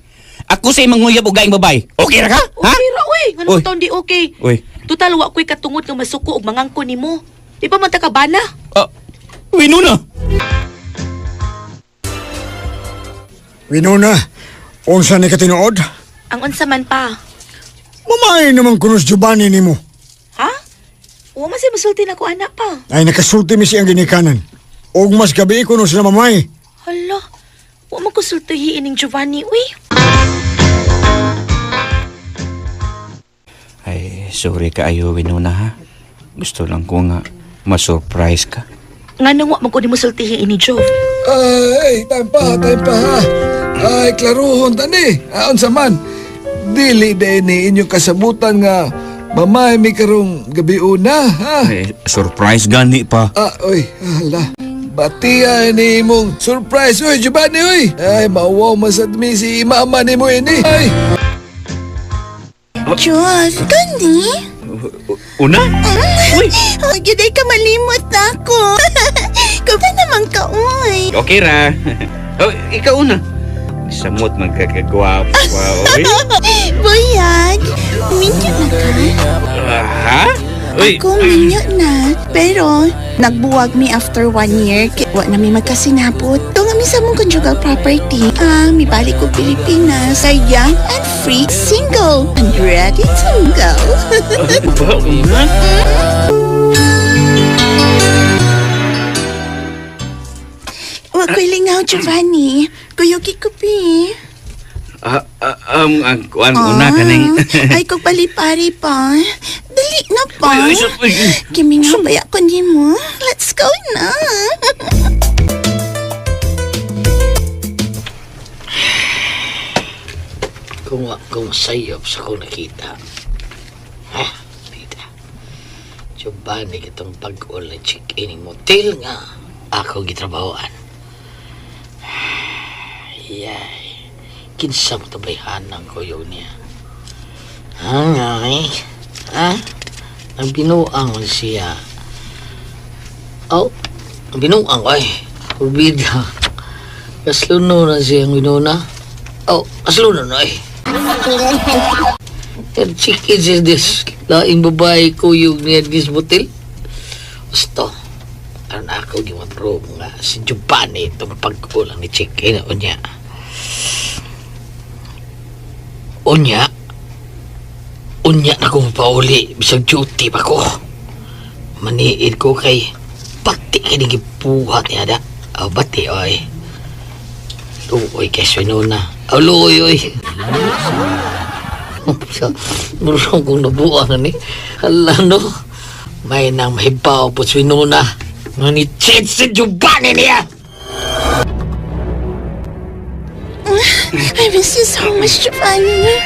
Ako sa manguyab og laing babae. Okay ra ka? Ha? Okay ra oy, Uy. nganong taon di okay. Uy. Total wa ko'y katungod nga masuko og mangangko nimo. Di pa man ta kabana? Ah, Winona. Winona, unsa ni katinuod? Ang unsa man pa. Mamay naman kuno si Giovanni nimo. Ha? Wa man siya masulti nako anak pa. Ay nakasulti mi siyang ginikanan. Og mas gabi kuno sila mamay. Hala. Wa man ko sultihi ining Giovanni uy. Ay, sorry kaayo Winona ha. Gusto lang ko nga ma-surprise ka. Nganong wa man ko nimo sultihi ini Jov? Ay, time pa, time pa ha. Ay, klaruhon tani. Aon sa man. Dili day ni inyong kasabutan nga mamay mi karong gabi una ha. Ay, surprise gani pa. Ah, oy, hala. Batiya ni imong surprise. Oy, Giovanni, oy. Ay, mauwaw man sad mi si mama ni mo ini. Ay. Diyos, kani? Una? Uy! Ay, gyud ay ka malimot na ako. Kumpa naman ka, uy. Okay ra. Oh, ikaw una. Samot man ka kagwapo. Oy. Buyag, minyo na ka? Ha? Uy. Ako minyo na. Pero, nagbuwag mi after 1 year. Kaya wa na mi magkasinabot. Ito nga mi sa mong conjugal property. Ah, mi balik ko Pilipinas. Ay young and free, single, and ready to go. Ba, una? Wa ko'y lingaw, Giovanni. Kuyuki ko, pi. Ah, ah, ang kuan una kaning. Ay, kung palipari pa. Dali. Dali na pa. Uy, uy, uy, uy. Gimingaw ba ako nimo? Let's go na. Kung kung sayop sa kong nakita. Ha? Bida. Giovanni kitong pag-ul na check-in ng motel nga ako gitrabahoan. Yay. Kinsa mo tabayhanan ko yun niya. Ay, ha? Ang binuang man siya. Oh, ang binuang ko ay. Urbida. Kasluno na siya ang winuna. Oh, kasluno na ay. And chicken is this. Laing babae ko yung niya this motel. Gusto. Aron ako yung maprobe nga si Giovanni itong pagkulang ni chicken. Unya. Unya. Unya na kong pauli. Bisag duty pa ko. Maniid ko kay pati kay gibuhat niya da. Oh, bati oy. Luoy kay Winona. Oh, luoy oy. Murong kong nabuang na ni. Hala no. May nang mahibaw po si Winona. Nga ni Chet si Giovanni niya. I miss you so much, Giovanni.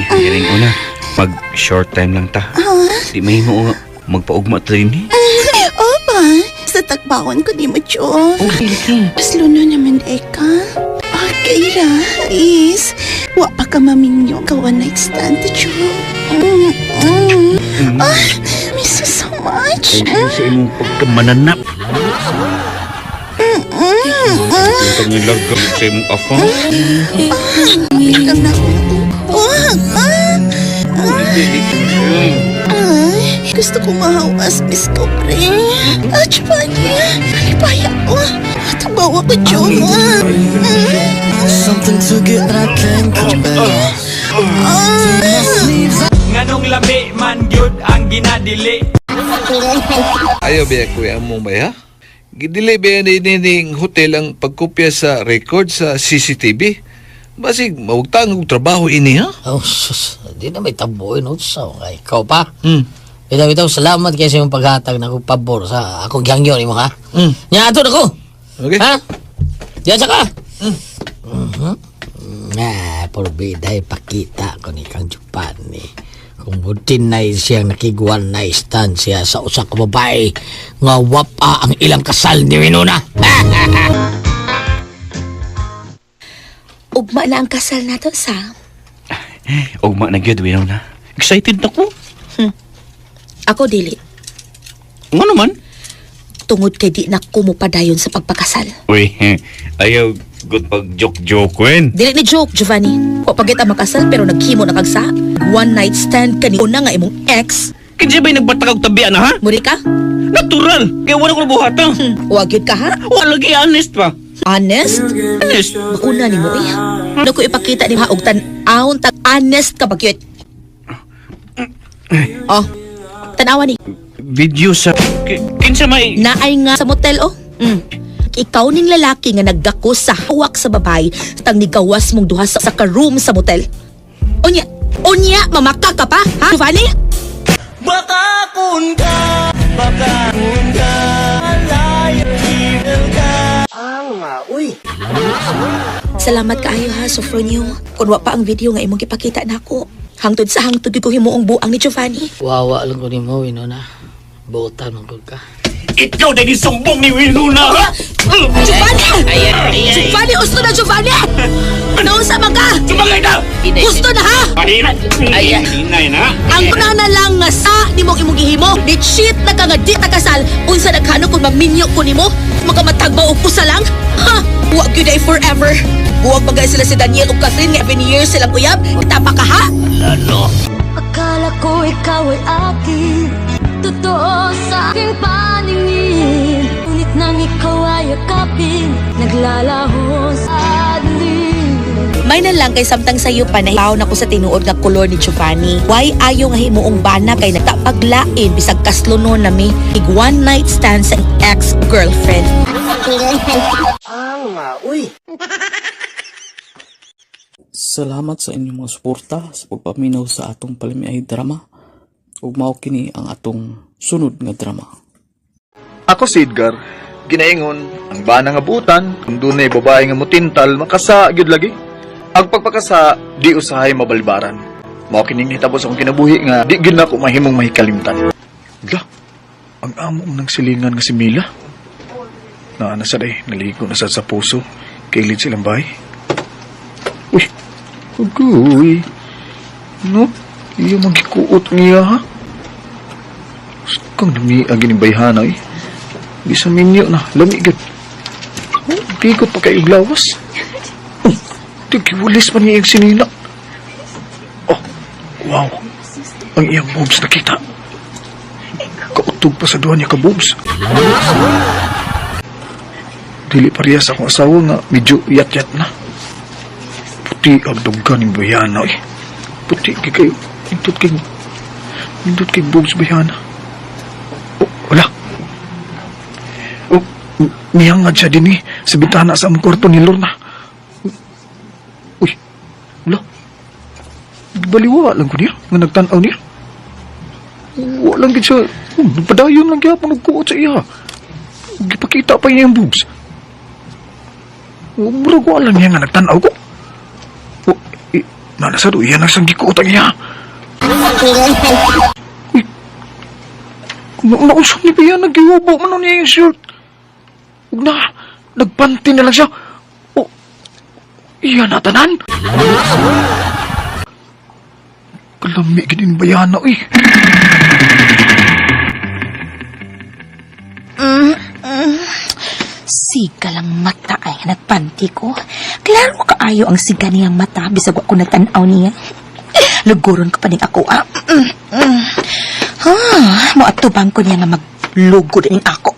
Galing una. Mag short time lang ta. Di may mo magpaugma ta din eh. Opa, sa tagbawan ko ni mo, Jo. Okay, Mas luno naman, Eka. Okay ra, is. Wa pa ka maminyo ka one night stand, Jo. Mm, mm. Ah, miss you so much. Thank you sa imong pagkamananap. Mm, mm. Pangilagam sa imong afa. Ikaw na ako. Ah, ah. Ay, gusto ko mahawas, Miss Cobre. Ah, Giovanni, halipaya ko. Tagbawa ko, Jo. Something to get that I can come back. Nganong lami man gyud ang ginadili. Ayaw ba kuya mong bay ha? Gidili ba ni ning hotel ang pagkopya sa record sa CCTV? Basig mawagtang og trabaho ini ha? Oh, sus. Di na may taboy no. So, ay, ikaw pa. Hmm. Bitaw, bitaw, salamat kayo sa imong paghatag na akong pabor sa akong gihangyo nimo ha. Hmm. Nya ato na ko. Okay. Ha? Diyan sa ka. Mhm. Ah, porbida ipakita ko ni Kang Giovanni. Kung butin na siyang nakiguan na stand siya sa usa ka babae nga wapa ang ilang kasal ni Winona. Ugma na ang kasal nato, Sam. Ugma na gyud Winona. Excited na ko. Ako dili. Nga naman. Tungod kay di na ko mopadayon sa pagpakasal. Uy, ayaw good pag joke-joke wen. Dili ni joke, Giovanni. Wa pa kita makasal pero naghimo na kag sa one night stand kani una nga imong ex. Kinsa ba'y nagbatakag tabi ana ha? Muri ka? Natural. Kaya wala ko nabuhatan. Wa gyud ka ha? Wala lagi honest pa. Honest? Honest. Bakuna nimo eh. Ano ko ipakita ni ha og tan-awon tag honest ka ba gyud? Oh. Tanawa ni. Video sa kinsa may Naay nga sa motel oh. Mm. Ikaw ning lalaki nga nagdako sa hawak sa babay tang nigawas mong duha sa ka-room sa motel. Unya, unya mamaka ka pa, ha? Giovanni? Salamat kaayo ha, Sofronio. Kun wa pa ang video nga imong gipakita nako. Hangtod sa hangtod gyud ko himuong buang ni Giovanni. Wawa lang ko nimo Winona. Buotan man ko ka. Ikaw na gisumbong ni Winona ha? Giovanni! Giovanni, gusto na Giovanni! Nausa man ka! Sumangay na! Gusto na ha! Pahina! Ay, hinay na! Ang una na lang nga sa nimong imong gihimo, ni cheat na ka nga di ta kasal, unsa naghano kung maminyo ko nimo, makamatagbaw og usa lang? Ha! Wa gyud ay forever. Buwag bagay sila si Daniel ug Catherine nga every year silang uyab, tapa ka ha? Akala ko ikaw ay akin, totoo sa aking paningin. Ngunit nang ikaw ay yakapin, naglalaho sa dilim. May na lang kay samtang sayo pa nahibaw na ko sa tinuod nga kolor ni Giovanni. Why ayo nga himuong bana kay nagtapaglain bisag kaslunon nami ig one night stand sa ex-girlfriend. Salamat sa inyong mga suporta sa pagpaminaw sa atong palimiay drama. Ug mao kini ang atong sunod nga drama. Ako si Edgar. Ginaingon, ang bana nga buutan, kung dunay babae nga mutintal, makasa gyud lagi. Ang pagpakasa, di usahay mabalibaran. Mao kining nahitabo sa akong kinabuhi nga di gyud nako mahimong mahikalimtan. La, ang amo ng silingan nga si Mila. Naa na sad ay, naligo na sad sa puso. Kailid silang bahay. Uy, agoy. No, iya magikuot niya ha. Kang nami ang ginibayhana eh. Bisa minyo na, lami gud. Oh, bigot pa kayo lawas. Oh, tigiwalis man niya iyang sinina. Oh, wow. Ang iyang boobs nakita. Kautog pa sa duha niya ka boobs. Dili parehas akong asawa nga medyo yat-yat na. Puti ang duggan ni Bayana eh. Puti kay kayo. Nindot kay boobs Bayana. Oh, wala. Oh, niyangad siya din eh. Sa bintana sa among kwarto ni Lorna. Uy, wala. Baliwa lang ko niya. Nga nagtanaw niya. Wala lang gid siya. Oh, nagpadayon lang gyapon nagkuot sa iya. Gipakita pa niya yung boobs. Oh, murag wala niya nga nagtanaw ko. Oh, eh, nanasad, iya na siyang gikuot ang iya. Uy, nausap ni Bea, naghihubo man nun niya yung shirt. Ug na, nagpanty na lang siya. Oh, iya na tanan. Kalami gid ni Bayana, uy. Siga lang mata ay nagpanti ko. Klaro kaayo ang siga niyang mata bisag wa ko nagtan-aw niya. Luguron ko pa ning ako ah. Ah, moatubang ko niya nga maglugod ning ako.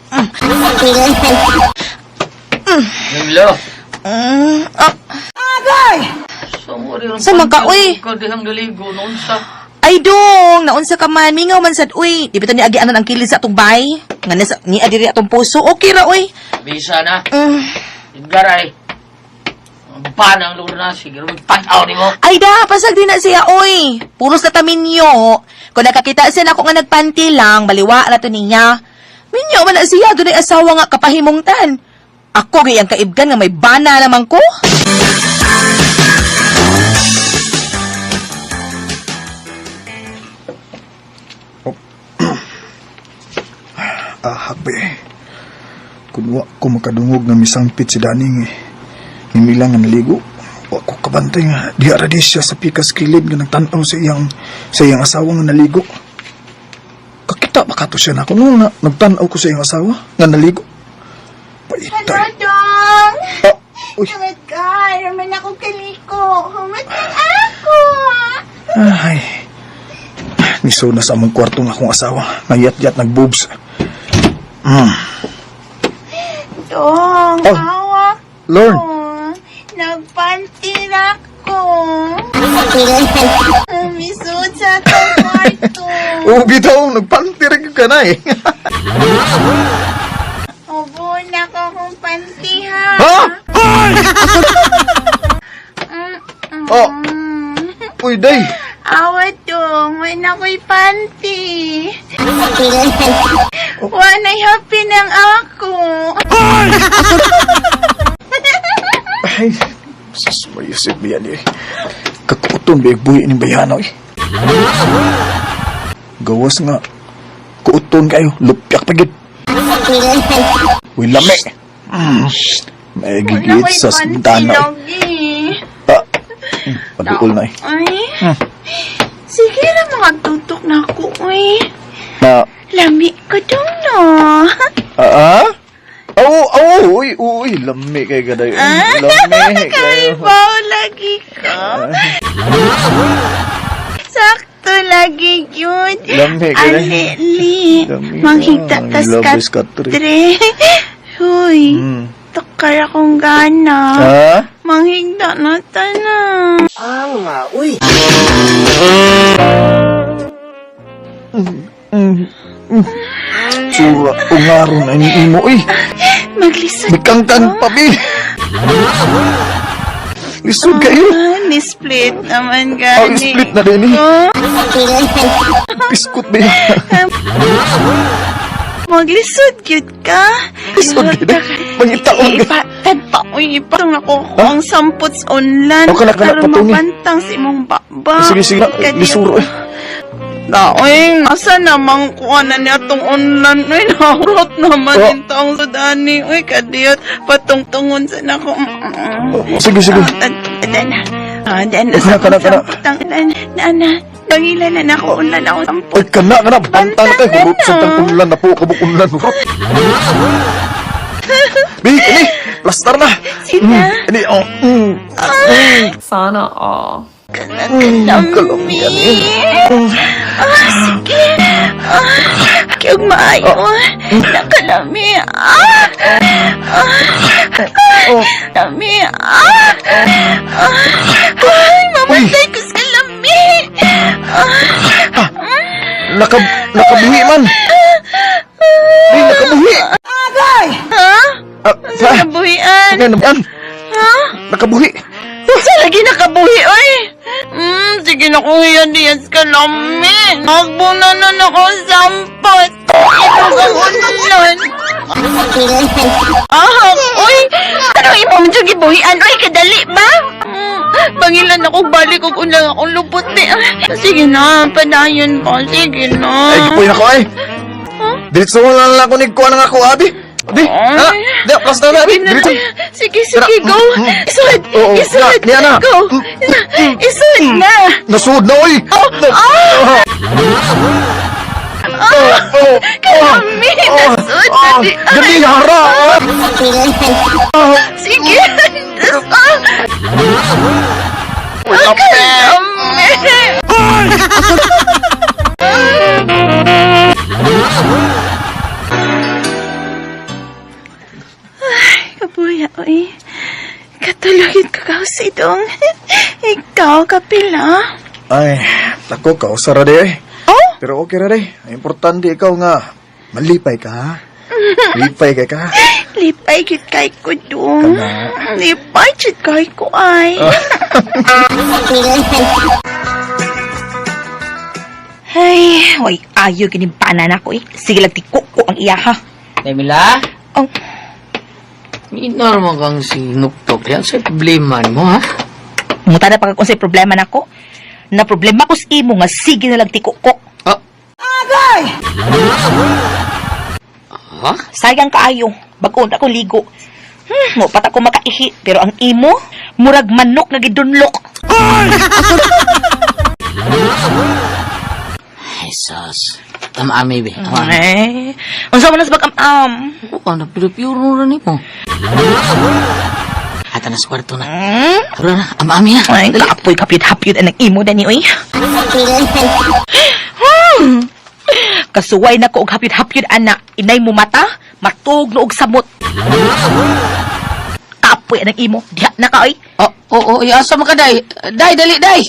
Hello. Ah. Agay! Sa man ka, uy? Ikaw dihang naligo noon sa... Ay dong, naunsa ka man, mingaw man sad uy. Di ba to ni agianan ang kilid sa atong bay? Nga nasa ni adiri atong puso. Okay ra uy. Bisa na. Edgar ay. Panang Lorna, siguro magpanaw ni mo. Ay da, pasag din na siya, oy. Puros na ta minyo. Kung nakakita siya nako nga nagpanty lang, baliwa na to niya. Minyo man na siya, dunay asawa nga kapahimungtan. Ako gay ang kaibgan nga may bana naman ko. Ahak ba eh. Kung wa ko makadungog nga misangpit si Daning eh. Ni Mila nga naligo. Wa ko kabantay nga. Di ara di siya sa pikas kilid nga nagtanaw sa iyang asawa nga naligo. Kakita ba kato siya na ako nung nagtanaw ko sa iyang asawa nga naligo. Paitay. Hello, Dong! Ah, uy. Humat ka! Raman ako kaliko. Humat lang ako! Ay. Niso na sa among kwarto nga akong asawa. Ngayat-yat nagboobs. Dong, Oh. hawak Lorne. ko. Nagpanty na ko. Misud sa atong kwarto. Oo, bitaw. Nagpanty rin ka na eh. Obo na ko akong panty ha. Ha? Oh. Uy, day. Awa dong, wala ko'y panty. Wala happy ng ako. Ay, sus, mayusip ba yan eh. Kakuton ba yung buhi ni Bayano eh. Gawas nga, kuuton kayo, lupyak pa gid. Uy, lami. May Wala gigit ko'y sa panty bintana eh. lagi. Ah, paduol na eh. Ay, sige na makatutok na ako, uy. Na, Lami ko dong, no? ah, ah? Oo, oo, uy, uy, lami kay gaday. Lami kayo. Kaibaw lagi ko. Sakto lagi yun. Lami ka na. Ali, Lami manghigda ka. tas Love is katre. katre. Huy, tukar akong gana. Ha? Manghigda na ta na. Sura, ungaron na ni imo, eh. Maglisod Bikangkang pa, bi. Lisod kayo. Ah, ni-split naman gani. Oh, split na din eh. Oh. Biskot ba yun? Maglisod gyud ka. Lisod gyud eh. Mangitaon ka. Ipatad pa uy, ipatong ako ko ang sampot sa unlan. Oh, kana, kana, Aron patungin. mabantang sa imong baba. Sige, sige. Lisuro eh. Daoy, asa namang kuha na niya tong unlan? Uy, nahurot naman Oh. yung taong sudani. Uy, kadiyot, patungtungon sa nako. Oh, sige, sige. Dan, ah, dan, Oh, kana, kana, kana. Sampot ang ulan. Na, na, bangilan na nako, unlan ako sampot. Ay, kana, kana. Bantang kay. Hurot sa tang unlan na po. Kabuk unlan. Hurot. Bi, ini. Plastar na. Sina? Ini, oh. Sana all. Kalami yan eh. Ah, sige. Ah, kayong maayo. Nakalami. Ah, ah, ah, lami. Ah, ah, ay, mamatay ko sa lami. Ah, Nakabuhi man. Bi, nakabuhi. Agay! Ha? Ah, Sa nakabuhian? Yan, Ha? Nakabuhi. Sa lagi nakabuhi, oy! Sige na kung yan diyan sa kalami. Magbuna na na ako sampot. Ito kang ulan. Ah, oy! Ano imo man dyan gibuhian? Oy, kadali ba? Bangilan ako, balik og unlang akong lupot ni. Sige na, padayon pa. Sige na. Ay, gipoy na ko ay. Diretso na lang ako nigkuha ng ako, abi. Abi, ha? Di, plastar na, abi. Diretso. Sige, sige, go. Isod, Oo, isod. na, niya na. Go. Isod na. Nasuod na, oy. Oh, ah! Oh, oh, Kalami, nasud na di. Gabi, hara. Ah. Sige. Ah. Kalami. Ay, kabuya, oy. Katulogin ko ka sa idong. Ikaw, kapila. Ay, tako ka, usara di eh. Oh? Pero okay ra di. Ang importante ikaw nga, malipay ka, ha? Lipay kay ka. Lipay gid kay ko dong. Kana. Lipay gid kay ko ay. Ay, way ayo gini pana na ko eh. Sige lang tiko ko ang iya ha. Emila? Oh. Minor mo kang sinuktok. Yan sa problema mo, ha? Muta na pa kung problema nako. Na problema ko sa imo nga sige na lang tiko ko. Oh. Agay! Ha? Sayang kaayo. Bag-on ako ligo. Mo pat ako makaihi pero ang imo murag manok nga gidunlok. Ay, sus. Tama-ami, be. Tama-ami. Ay, unsa man nas bag-am-am? Oo, na puro-puro na ni mo. Ata na sa kwarto na. Tara na, ama-ami na. Ay, kaapoy kapyud-hapyud ang imo dani oy. Kasuway na ko og hapyud-hapyud ana. Inay mo mata, matug no og samot. Kapoy anang imo, diha na ka oy. Oh, oo, oh, asa man ka, day? Day, dali, day!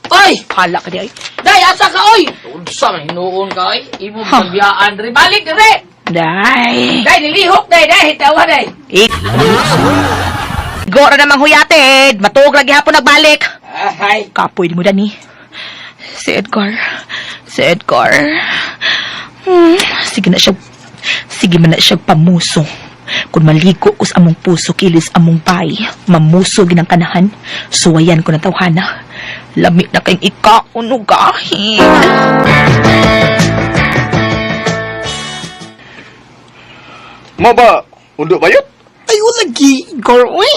Oy! Hala ka di oy. Day, asa ka, oy! Unsa man hinuon ka, oy? Imo biyaan re. Balik, re! Day. Day, nilihok, day, day. Tawa, day. Ik. Gora namang huyatid. Matuog lagi hapon nagbalik. Ay. Kapoy di mo dani. Si Edgar. Si Edgar. Sige na siya. Sige man na siya pamuso. Kung maligo ko sa among puso, kilis among bay. Mamuso ginang kanahan. Suwayan ko ng tawhana. Lami na kayong ikaunugahin. Mo ba, undo bayot? Ay, wala gi, girl, uy.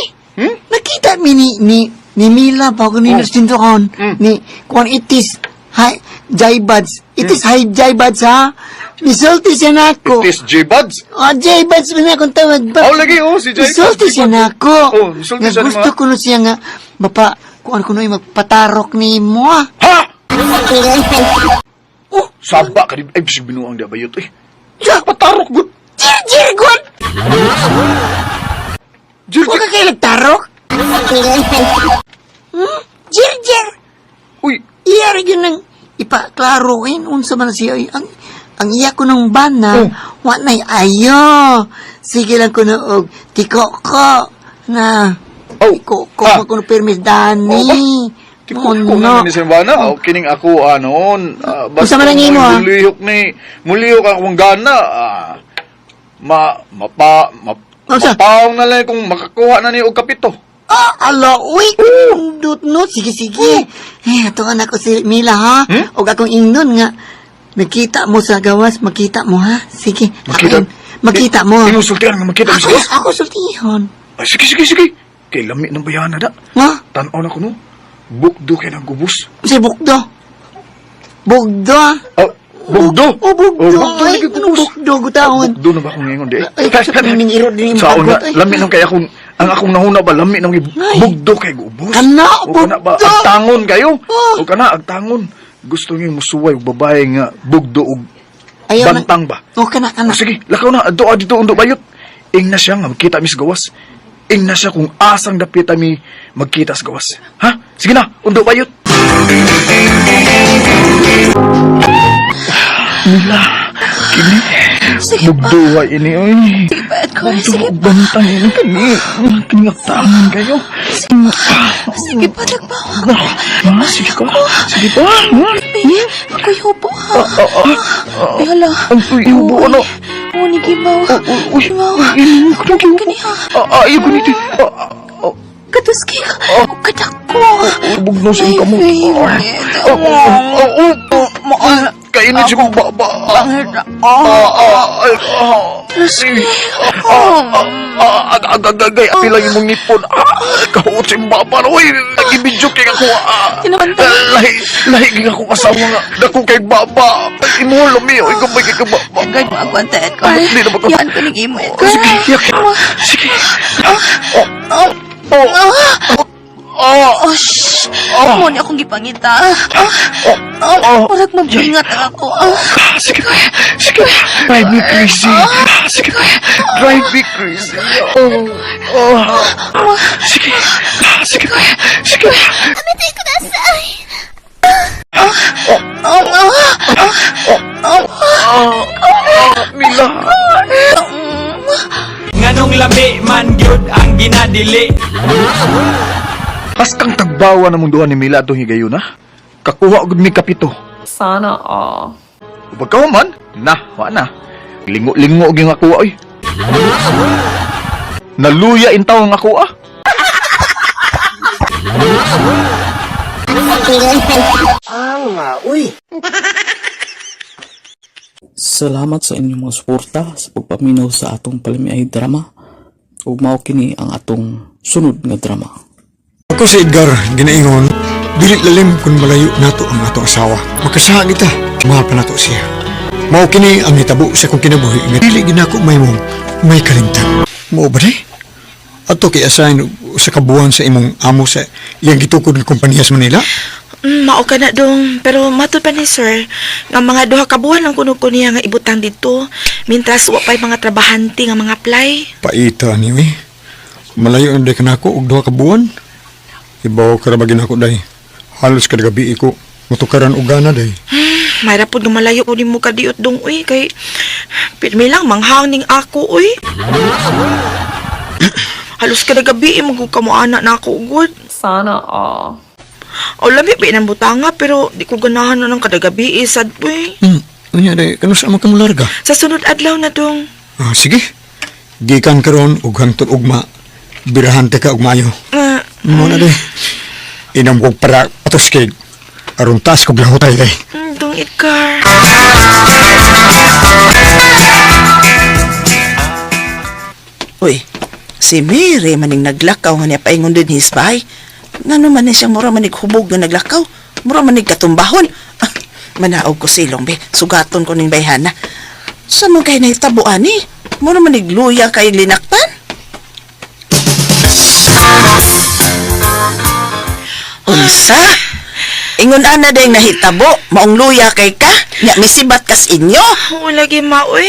Nakita mi ni Mila pa ko ni Oh. Nurse Tintoon. Ni, kuan itis, hi, Jaibads. Itis, hi, Jaibads, ha? Nisulti siya na ako. Itis J-Buds? Ah, Jaibads man akong tawag ba? Oh, lagi, oh, si Jaibads. Nisulti siya na ako. Oh, nisulti Nga siya gusto nimo, ko no siya nga, bapa, kuan ko no magpatarok ni mo, ah. Ha? Oh, saba ka di. Ay, bisig binuang di bayot eh. Ya, Patarok, good. Jir, jir, good. Jir, Huwag ka kayo nagtarok? Jir, jir. Uy. Iya rin yun ang ipaklaro rin. Unsa man siya. Ay, ang iya ko nung bana, wa na'y ayo. Sige lang ko noog, tiko ko na. Oh. Ko ko ah. Kuno permis dani. Ko na ni Silvana, oh, kining ako anon. Unsa man ang imo, ah? Mulihok ni, mulihok akong gana. Ah, ma mapa ma, Unsa? mapaong na lang kung makakuha na ni og kapito. Ah, ala, uy, dut no. Sige, sige. Eh, ato anak ko si Mila, ha? Og akong ingnon nga, nakita mo sa gawas, makita mo, ha? Sige. Makita? Makita mo. Imong sultihan nga makita mo sa Ako, gawas? ako sultihon. Ay, sige, sige, sige. Kay lami ng bayana da. Ha? Tan-aw na ko no. Bukdo kay ng gubos. Si Bukdo. Bukdo, ah. Oh, bugdo. Oh, bugdo. Oh, bugdo Ay, lagi ano gubos. bugdo, gutawon. Bugdo na ba akong ngayon di? Ay, kasi ning iro din yung Sa una, bagot, ay. lami nang kay akong ang akong nahuna ba lami nang Ay. bugdo kay gubos. Kana, O kana ba bugdo. agtangon kayo? Oh. O kana agtangon. Gusto niyo musuway og babae nga bugdo og Ayaw na. bantang ba? Oh, kana, kana. O sige, lakaw na adto dito undo bayot. Ing na siya nga magkita mi sa gawas. Ing na siya kung asang dapit mi magkita sa gawas. Ha? Sige na, undo bayot. Mila, kini. Sige pa. Bugdo ay ini oy. Sige pa, Edgar. Bugdo Sige og pa. bantang ini kani. Kini tangan kayo. Sige pa, nagbawa ko. Ah, sige ka. Sige pa. Ha? Be, ako'y hubo ha. Ay, hala. Ang uy, hubo ano? Oo, ni Gimaw. Uy, Gimaw. uy, Kani uy, ha. Ah, ayaw ko nito. Ah, ah, Katuski. Kadako. Bugno sa iyong kamot. My favorite. Ah, ah, ah, ah, ah, Kainit siya kong baba. Ah, ah, ay, ah. Tuski. Ah, ah, ah, ag, ag, ag, ag, ay, apila yung mong ngipon. Ah, kahuot sa iyong baba. Uy, nag-ibidyo kay ako. Ah, Tinamantala. lahi, lahi kay ako asawa nga. Dako kay baba. Ay, imo lami. Uy, gabay kay kababa. Edgar, mo ako ang Edgar. Hindi na ba ko- Yan ko ning imo, Edgar. Sige, yak. Sige. Oh, Oh, oh, oh, oh, oh, shh. Oh. Mo ni akong gipangita. Ah, oh, oh, oh. murag mabingat ako. Ah, Sige, sige. Drive me crazy. Sige, drive me crazy. Oh, oh. Sige, sige, sige. oh, oh, Oh, oh, Mila. Nganong lami man gyud ang ginadili. Hastang tagbawa na mong duha ni Mila atong higayon, ha? Kakuha og mi kapito. Sana all. Pagkahuman, na, wa na. Lingo-lingo og yung ako, oy. Naluya in taong ako, ah. Salamat sa inyong mga suporta sa pagpaminaw sa atong palamiay drama ug mao kini ang atong sunod nga drama. Ako si Edgar, ginaingon, dili lalim kung malayo nato ang ato asawa. Makasaha kita, mahal pa nato siya. Mao kini ang hitabo sa kong kinabuhi nga dili ginako may mong may kalimtan. Mao ba di? Ato kay assign sa kabuan sa imong amo sa iyang gitukod nga kompanya sa Manila. Mao ka na dong, pero matod pa ni sir, nga mga duha ka buwan lang kuno ko niya nga ibutang dito, mintras wa pa'y mga trabahante nga mga apply. Paita ni eh. Malayo na day kanako og duha ka buwan. Ibaw ka ra ba ginako day. Halos kada gabi ko mutukaran og gana day. Mayra pod nga malayo ko nimo kadiot dong uy kay pirmi lang manghang ning ako uy. Halos kada gabi eh, magug kamo ana na ako gud. Sana all. O lami ba ng butanga pero di ko ganahan na ng kada gabi eh, sad uy. Unya day kanu sa man ka molarga? Sa sunod adlaw na dong. Ah, sige. Gikan karon og hangtod ugma. Birahan ta ka og maayo. Ah, Mo na day. Inam kog para atos kay aron taas kog lahutay day. dong Edgar. Uy, si Mary maning naglakaw nga niya paingon din his bahay. Ngano man ni siyang mura manig hubog nga naglakaw. Mura manig katumbahon. Ah, manaog ko silong be. Sugaton ko ning bayhana. Sa mo kay nahitabo ani? Mura manig luya kay linaktan? Unsa? Ingon ana dayng nahitabo, maong luya kay ka. Nya misibat kas inyo. Oo, lagi ma, uy.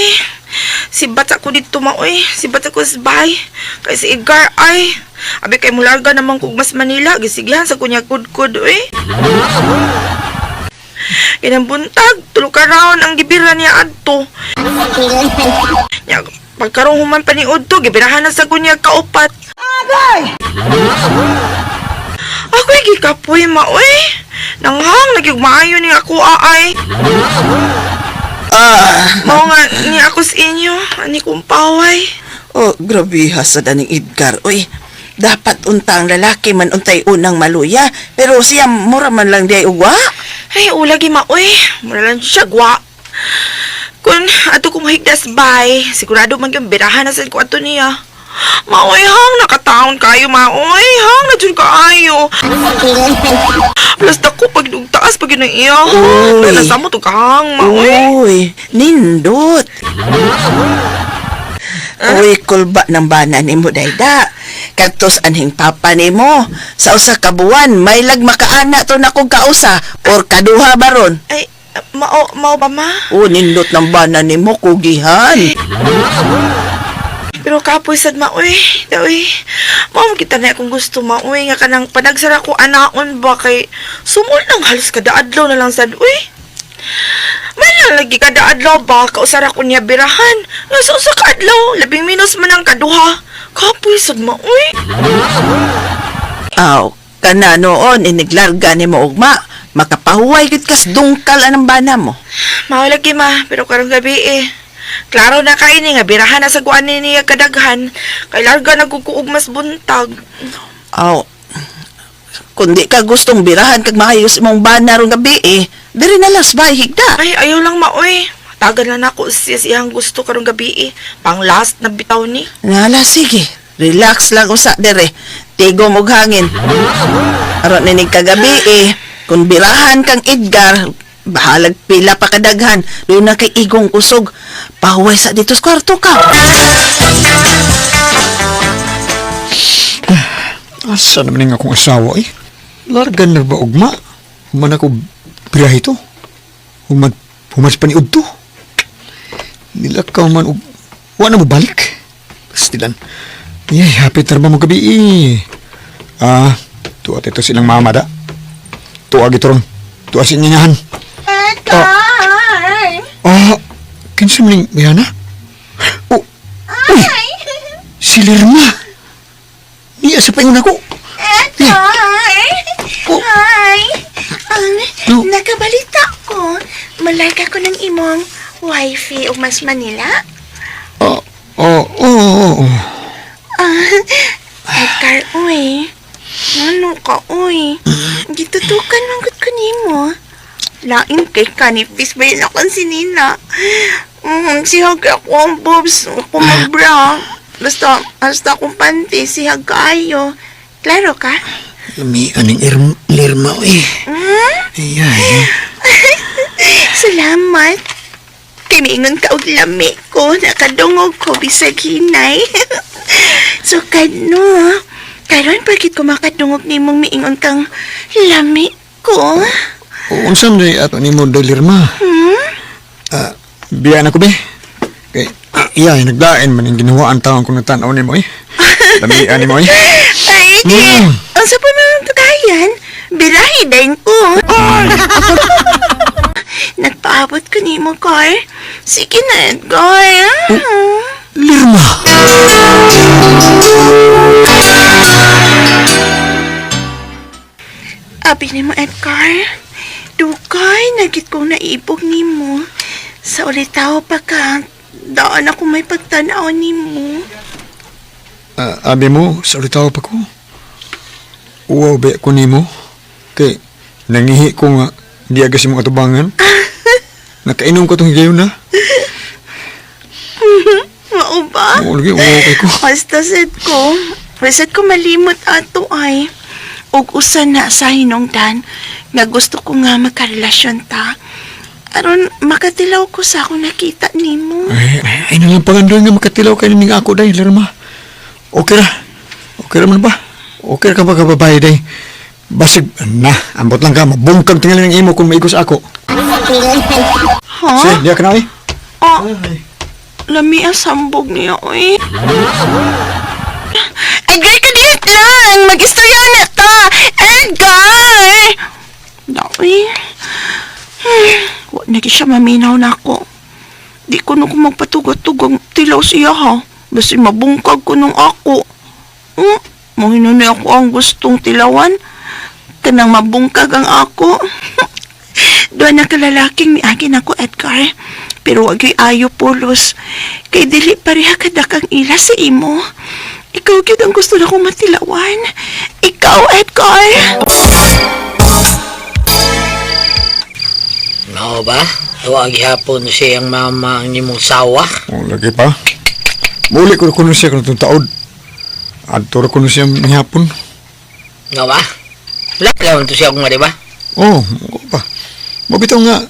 Sibat ako dito, ma, uy. Sibat ako sa bahay. Kay si Edgar, ay. Abi kay mularga naman kog mas Manila. Gisigihan sa kunya kudkud, uy. Kinang buntag, tulo ka round ang gibira niya adto. Nya, pagkarong human paniud to, gibirahan na sa kunya kaupat. Agay! Ako'y gikapoy ma, uy. Nanghang, nagyugmaayo ni ako, aay. Ah. Mao nga ni ako sa inyo, ani kong paway. Oh, grabe ha sa daning Edgar. Uy, dapat unta ang lalaki man untay unang maluya. Pero siya mura man lang di ay ugwa. Ay, ulagi ma, uy. Mura lang siya, gwa. Kung ato kong higdas bay, sigurado man yung birahan na sa ko ato niya. Maoy, hang, nakataon kayo, maoy. Hang, na dyan kaayo. Plus, dako, pag taas, pag yun ang iya. Uy. Nasa mo to kahang, maoy. Uy, nindot. Uy, kulba ng bana nimo dayda. Kadtos anhing papa nimo. Sa usa ka buwan, may lag makaana to na kong kausa or kaduha baron. Ay, mao, mao ba, ma? Oh, nindot ng bana nimo kugihan. Pero kapoy sad maoy, daoy. Mao kita na akong gusto maoy nga kanang panagsara ko anaon ba kay sumol nang halos kada adlaw na lang sad uy. May lang lagi kada adlaw ba kausara ko niya birahan. Nga sa usa ka adlaw, labing minus man ang kaduha. Kapoy sad maoy. Aw, kana noon iniglarga nimo ugma. Makapahuway gid kas dungkal anang bana mo. Mao lagi ma, pero karong gabi eh. Klaro na kay ni nga birahan na sa guan ni niya kadaghan. Kay larga nagkukuog mas buntag. Aw, kundi ka gustong birahan kag maayos imong bana rong gabi eh. Diri na lang sa bahay higda. Ay, ayaw lang maoy. Tagal na nako siya siyang gusto karong gabi eh. Pang last na bitaw ni. Nala, sige. Relax lang usa dere. Tigom og hangin. Aron ninig kagabi eh. Kung birahan kang Edgar, bahalag pila pa kadaghan. Doon na kay igong kusog. Pahuway sa dito sa kwarto ka. Asa naman nga akong asawa eh? Largan na ba ugma? Human ako birahe to. Human, human sa paniud to. Nilakaw man og... Wa na mo balik. Pastilan. Yay, happy tarba mo gabi eh. Ah, tuwa ito silang mama da. Tuwa gito ron. Tuwa sa inyanyahan. Edgar! Ah, kinsa man ning Rihanna? Oh, uy! Si Lerma! Niya sa paingon ako. Edgar! Hi! Nakabalita ko. Malarga ko ng imong wifey o mas Manila. Oh, oh, oh, oh. Ah, Edgar, uy. Ano ka, uy? Gitutukan man gud ko nimo. Lain kay kanipis ba yun akong sinina? Sihag ako ang boobs, ako magbra. Basta, basta akong panty, sihag kaayo. Klaro ka? Lami aning Lerma eh. Hmm? Ay, ay. Salamat. Kiniingon ka og lami ko, nakadungog ko bisag hinay. So kano, karon pagkit ko makadungog nimong miingon kang lami ko. Unsa man day ato nimo day Lerma? Hmm? Ah, biya na ko be. Kay iya naglain man ang ginawa ang taon kung nagtan-aw nimo eh. Lami ani mo eh. Ay, di. Unsa pa man ang tugayan? Birahi din ko. Nagpaabot ko nimo, Carl. Sige na, Edgar. Lerma. Abi nimo, Edgar. Dugay, nagit kong naibog nimo. Sa ulitaw pa ka, daan ako may pagtanaw nimo. Ah, abi mo sa ulitaw pa ko. Uwaw ba ko nimo? Kay nangihi ko nga di agas imong atubangan. Nakainom ko tong higayon na. Mao ba? Oo, lagi uwaw kay ko. Basta sad ko. Basta ko malimot ato ay. Ug usa na sa hinungdan nga gusto ko nga magkarelasyon ta. Aron makatilaw ko sa akong nakita nimo. Ay, ay, ay nalang pangandoy nga makatilaw kay ning ako day, Lerma. Okay ra. Okay ra man ba? Okay ra ka ba ka babae day? Basig, na, ambot lang ka, mabungkag tingali ng imo kung maigos ako. Ha? Sige, diya ka na eh. Ah, lami ang sambog niya, oy. Edgar, kadiyot lang! Mag-istorya na ta! Edgar! Daoy. Wa na siya maminaw na ako. Di ko na ko magpatugot-tugong tilaw siya ha. Basta mabungkag ko nung ako. Mo ako ang gustong tilawan. Kanang mabungkag ang ako. Doon na kalalaking miagi nako, Edgar. Pero wag yo'y ayo pulos. Kay dili pareha kadakang ila sa imo. Ikaw gyud ang gusto na kong matilawan. Ikaw, Edgar. Mao ba? Tuwa gihapon siyang mama ang imong sawa. Oh, lagi pa. Muli ko kuno siya kuno taod. Adto ra kuno siya mihapon. Nga ba? Wala lang to siya kung nga, di ba? Oh, mo pa. Mabitaw nga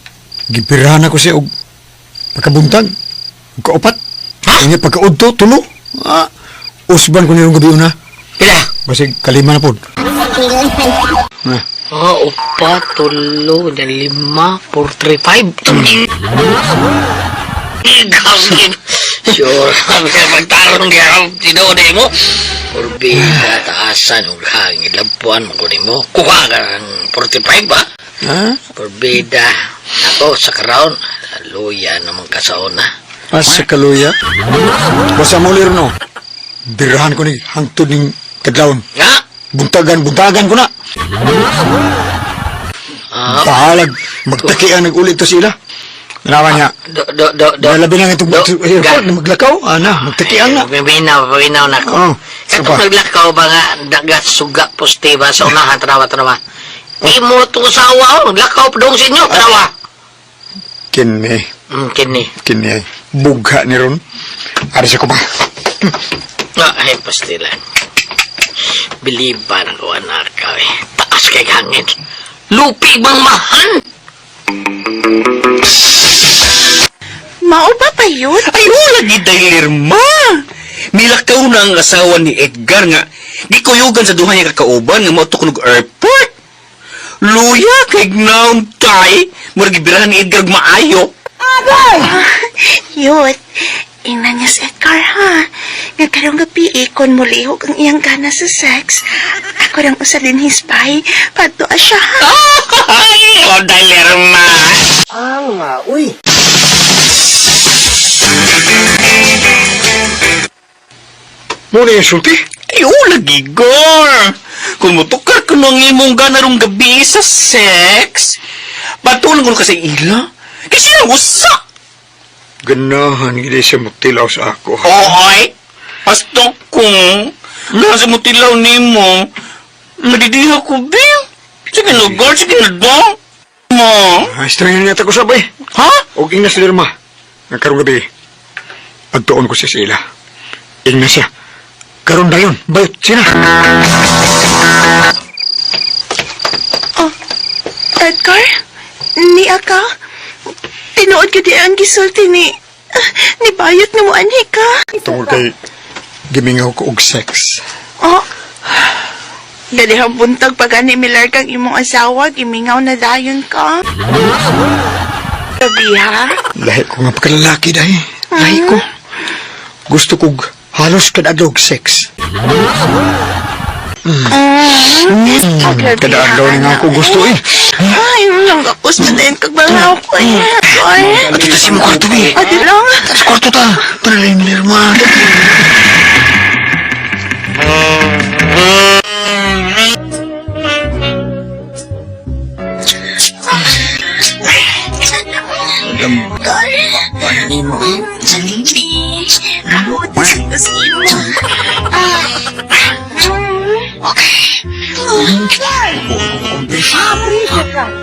gipirahan ako siya og pagkabuntag, og kaupat. Ha? Unya pagkaudto tulo. Ah, usban ko nirong gabi una. Pila? Basig kalima na pod. Na. Ah, upat, tulo, dan lima, 4, 3, 5. Ikaw, sure. Magtarong gihapon, tinuod mo. Orbita, taasan, ug hangin, lampuan mo kunin mo. Kuha ka ng 45 ba? Ha? Orbida. Ako, sa karaon, luya naman kasaon na. Ah, sa kaluya. Basta mo no. Birahan ko ni hangtod ning kadlawon. Nga? Buntagan, buntagan ko na. Ah. Bahalag, magtakian nag-ulit to sila. Nanawa niya. Do, do, do, do. Nalabi na nga itong airport, ga. maglakaw. Ana, magtakian na. Paminaw, paminaw na ako. Oh, Katong naglakaw ba nga, dagat, suga, poste ba, sa unahan, tanawa, tanawa. Imo itong asawa, oh, naglakaw pa doon sa inyo, tanawa. Kini, Kini. kini ay bugha ni ron. Ari siya ko ba? Ah, ay, pastila. Biliban ang kuha na ka, eh. Taas kay hangin. Lupi bang mahan? Mao ba pa yun? Ay, wala gid Lerma. Nilakaw na ang asawa ni Edgar nga. Gikuyugan sa duha niya kakauban nga moadto kunog airport. Luya kay gnaon tay. Murag gibirahan ni Edgar og maayo. Yut, ingnan niya si Edgar ha. Nga karong gabi ikon mo lihok ang iyang gana sa sex. Ako rang usa din his bay. Padto siya ha. Ay, oh, Lerma. Uy. Mo na yung sulti? Ay, wala gigor. Kung mutukar ko nang imong gana rong gabi sa sex, patulang ko kasi ila. Kasi ang usa. Ganahan gid siya mutilaw sa ako. Oy, pasto ko. Nasa mo tilaw nimo. Madidiha ko, Bing. Sige na, girl. Sige na, dong. Mo. Ay, strangin niya ko sabay. Ha? Og ingnas Lerma. Nga karong gabi, pagtuon ko siya sa ila. Ingnas siya. Karon dayon, bayot sina. Oh, Edgar? Niya ka? Tinuod ka di ang gisulti ni... Ni Bayot nga mo anhi ka. Tungod kay gimingaw ko og sex. Oh. Galihang buntag pag ani Miller kang imong asawa, gimingaw na dayon ka. Gabi ha? Lahi ko nga pagkalalaki dahi. Lahi ko. Gusto kog halos kada adlaw og sex. Kada adlaw ni nga ako gusto eh. Ay, lang ako sa din kag bangaw ko eh. Ay, Ato ta si mo kwarto eh. adi lang. Sa kwarto ta. Tara lang Lerma.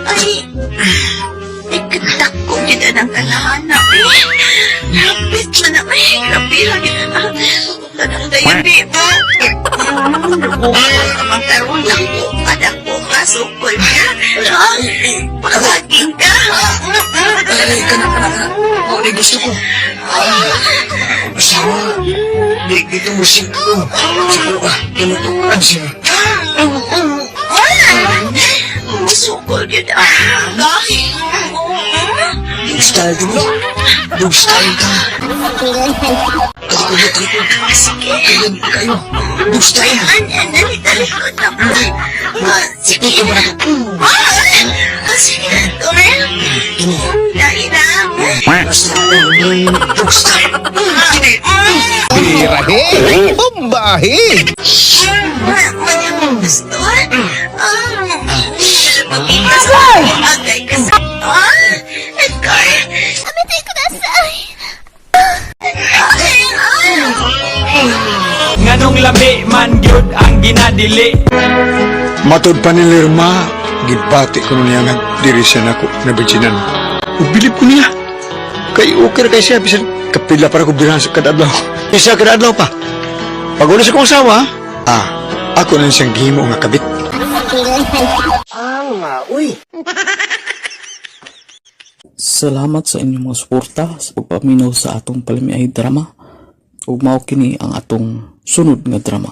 Ay, ikatak ko kita ng kalahana eh. Lapit na na eh. Grabe lang kita na. Kanang dayon di ba? Lubukon ka mang karoon ako. Kadako ka, sukol ka. Pakaging ka. Ay, kana, kana, kana. Mao ni gusto ko. Asawa, di dito mo ko. Siguro ka, tinutukan siya. Sukol yun ah. Dog style ko mo. Dog style ka. Talikod na talikod. Sige. Kailan pa kayo? Dog style. Dali, talikod na po. Sige. Sige, Dor. Dali na. Basta, dog style. Birahe! Bombahe! Nganong lami man gyud ang ginadili. Matod pa ni Lerma, gibati ko niya nga diri siya nako nabinsinan. Ug bilib ko niya. Kay okay ra kay siya bisan kapila para ko birahan sa kada adlaw. Isa kada adlaw pa. Pag wala sa kong asawa, ako na siyang gihimo nga kabit. Salamat sa inyong mga suporta sa pagpaminaw sa atong palamiay drama. Ug mao kini ang atong sunod nga drama.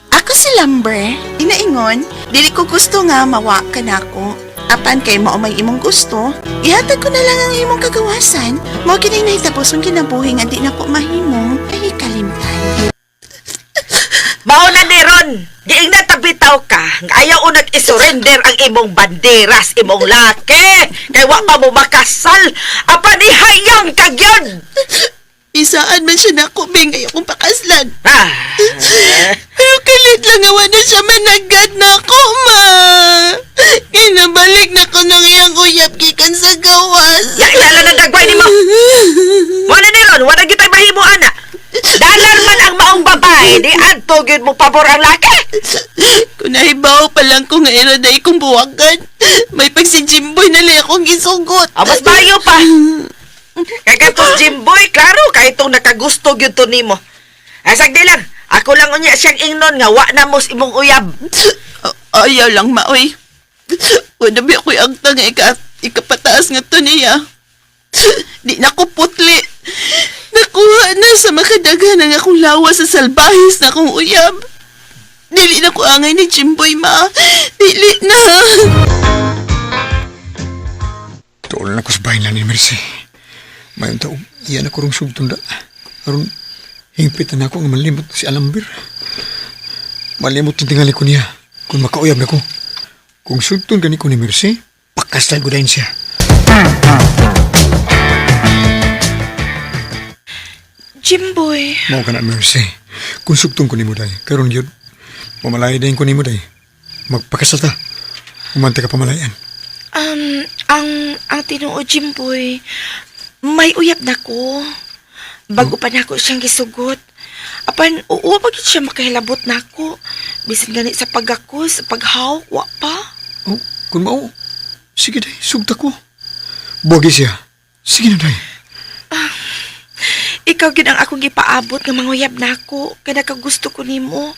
Ako si Lumber, inaingon, dili ko gusto nga mawa ka nako. Apan kay mao may imong gusto, ihatag ko na lang ang imong kagawasan. Mao kini nahitabo ang kinabuhi nga di nako mahimong ay kalimtan. Mao na ni Ron, giing natabitaw ka, nga ayaw unag isurrender ang imong banderas, imong laki, kay wa pa mo makasal, apan ihayang ka gyud. Isaan man siya nako, Beng, ayaw kong pakaslan. Ah. Pero kalit lang awa na siya managad na ako, ma. Kaya nabalik na ko ng iyang uyab gikan sa gawas. Ya, ya lang ang dagway nimo. Wala ni Ron, wala gyud tay mahimo ana. Dalan man ang maong babae, di adto gyud mo pabor ang laki. Kung nahibaw pa lang ko nga ira na ikong buwagan, may pag si Jimboy na lang akong isugot. Ah, mas bayo pa. Kay katos Jimboy, klaro kay itong nakagusto gyud to nimo. Ay sagdi lang, ako lang unya siyang ingnon nga wa na mos imong uyab. Ayaw lang, maoy. Wala ba ako'y agtang ikapataas nga to niya. Di na ko putli. Nakuha na sa makadaghan ang akong lawas sa salbahis na akong uyab. Dili na ko angay ni Jimboy, ma. Dili na. Tuol na ko sa bahay na ni Mercy. Mayon taog, iyan ako rong sugtunda. Aron, hingpit na ako nga malimot si Alambir. Malimot yung tingali ko niya. Kung makauyab na ko. Kung sugtun gani ko ni Mercy, pakasal ko dahin siya. Jimboy, Mao ka na, Mercy. Kung sugtun ko ni mo day, karon yun, mamalay dahin ko ni mo day. Magpakasal ta. Umante ka pamalayan. um, ang tinuod Jimboy, may uyab na ko. Bago pa nako siyang gisugot. Apan, oo, pag siya makahilabot nako. Bisan gani sa pagakos, sa paghawk, wa pa. Oh, kung mao, sige day, sugta ko. Buwagi siya. Sige na day. Ikaw gyud ang akong gipaabot nga manguyab nako kay nakagusto ko nimo.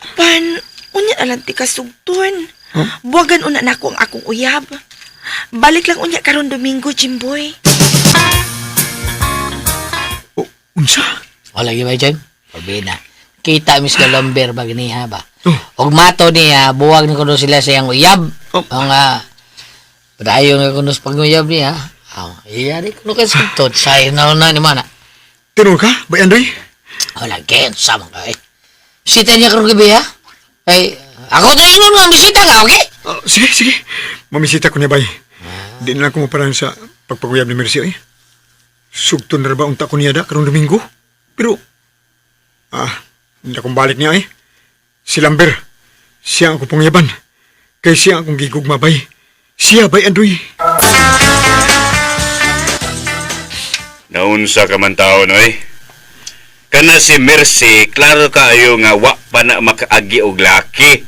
Apan, unya na lang ti kasugton. Huh? Buwagan una nako ang akong uyab. Balik lang unya karon Domingo, Jimboy. Oh, unsa? Wala gyud ba Jen? Pabina. Kita mis ka lumber ba giniha ba? Oh. Og mato niya buwag ni kuno sila sa iyang uyab. Oh. Ang padayon nga kuno sa panguyab niya. Aw, iya di kuno kay sugtod say na na ni mana. Tinuod ka, Bay Androy? Wala gen sa mga eh. Bisita niya karon gabi ha? Ay, ako to ingon nga bisita ka, okay? Ah, sige, sige. Mamisita ko niya, bay. Di na lang ko maparahan sa pagpaguyab ni Mercy, eh. Sugton na ba unta ko niya da karong Domingo? Pero, hindi akong balik niya, eh. Si Lambert, siya ang akong pangyaban. Kay siya ang akong gigugma, bay. Siya, bay, Androy. Naunsa ka man taon, oy. Kana si Mercy, klaro kaayo nga wa pa na makaagi og laki.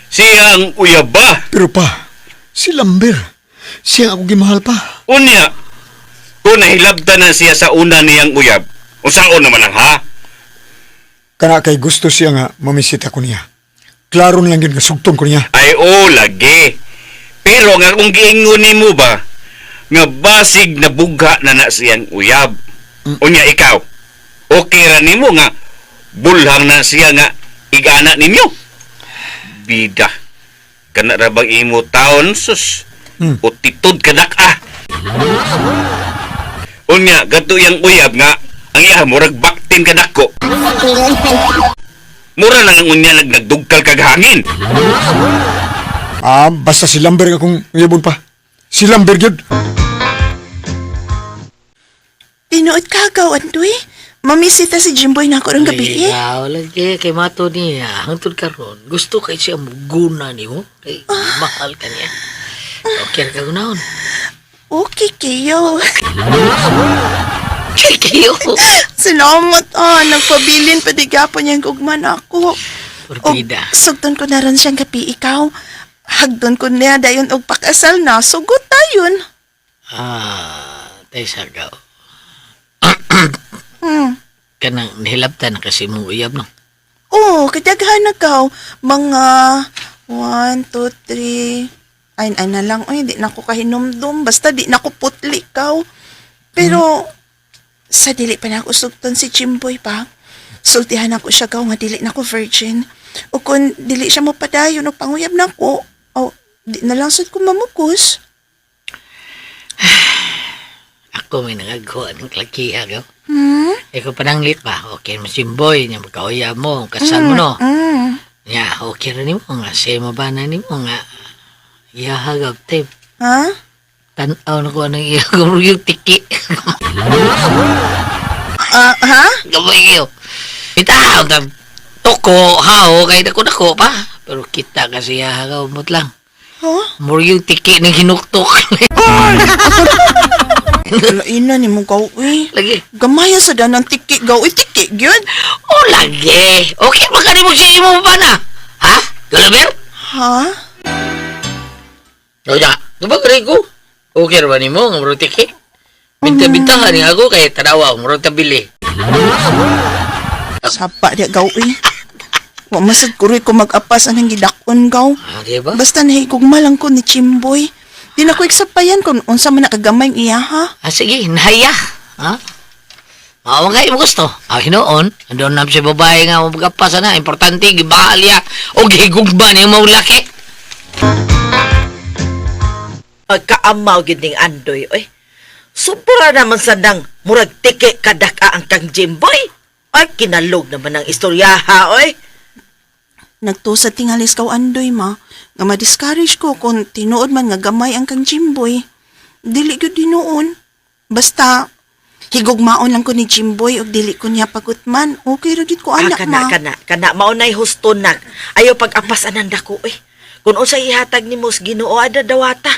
Siya ang uyab ba? Pero pa, si Lambert, siya ang akong gimahal pa. Unya, kung nahilabta na siya sa una niyang uyab, unsaon naman ang ha? Kana kay gusto siya nga mamisita ko niya. Klaro na lang yun nga sugton ko niya. Ay oo, lagi. Pero nga kung giingon nimo ba, nga basig na bugha na na siyang uyab. Unya ikaw, okay ra nimo nga bulhang na siya nga igana ninyo. Bida, kana ra bang imo taon sus? Utitod kanak ah. Unya, gadto yang uyab nga ang iya murag baktin kanako. Mura lang ang unya nagdugkal kag hangin. Ah, basta si Lambert nga akong uyabon pa. Si Lambert yun. Tinuod ka gaw, Andoy. Mamisita si Jimboy na ako rong gabi eh. Ikaw, lagi kay mato niya. Hangtod karon, gusto kay siya muguna nimo. Kay mahal ka niya. Okay ra ka gunahon. Okay kayo. Kayo. Salamat ah. Nagpabilin pa di gapon niyang gugman ako. Porbida. Sugton ko na ron siyang gabi ikaw. Hagdon ko niya dayon og pakasal na. Sugot tayon. Ah, tay sagaw. Kanang nihilabtan na kasi mong uyab no. Oo, kadaghan na kaw. Mga 1, 2, 3. Ay, ay na lang. Ay, di na ko kahinumdum. Basta di na ko putli kaw. Pero, sa dili pa na ako sugton si Jimboy pa. Sultihan ako siya kaw nga dili na ko virgin. O kung dili siya mapadayon o panguyab na ko, o di na lang sad ko mamukos. Ako may nangagho ng klakiha gaw. Hmm? Ikaw pananglit pa. Okay mo simboy niya magkauyab mo, kasal mo no. Nya, okay ra nimo nga sema ba na nimo nga iyahagab tape. Ha? Tan-aw na ko anang iya yung tiki. Ah, ha? Gamay kayo. Itaw ta toko hao kay dako dako pa. Pero kita kasi iyahagaw mot lang. Huh? Murag yung tiki ng hinuktok. Laina ni mo gaw, eh. Lagi. Gamaya sa danang tiki gaw, eh, tiki, gyud. Oh, lagi. Okay, baka di mo siya imo pa na. Ha? Galaber? Ha? O ya, diba ko? Okay ra ba nimo nga murag tiki? Binta-bintahan ni ako kay tanawa murag tabili. Sapa di gaw eh. Wa masad kuroy ko mag-apas anang gidakon gaw. Ah, di ba? Basta nahigugma lang ko ni Chimboy. Di na ko iksapayan kung unsa man nakagamay ang iya ha. Ah, sige, nahaya. Ha? Mao nga imo gusto. Ah, hinuon, andon na si babae nga magapasa na. Importante gibahal ya og higugma ni mo laki. Pagkaamaw gid ning Andoy, oy. Sobra naman sa nang murag tiki kadaka ang kang Jimboy. Ay, kinalog naman ang istoryaha, oy. Nagtusa tingalis kaw Andoy ma. Nga ma-discourage ko kung tinuod man nga gamay ang kang Jimboy. Dili gyud dinuon. Basta higugmaon lang ko ni Jimboy og dili ko niya pagutman. Okay ra gyud ko Ah, anak kana, ma. kana, kana, mao na'y husto nak. Ayaw pag-apas anang dako, oy. Kung unsay ihatag nimo sa Ginoo ada dawata.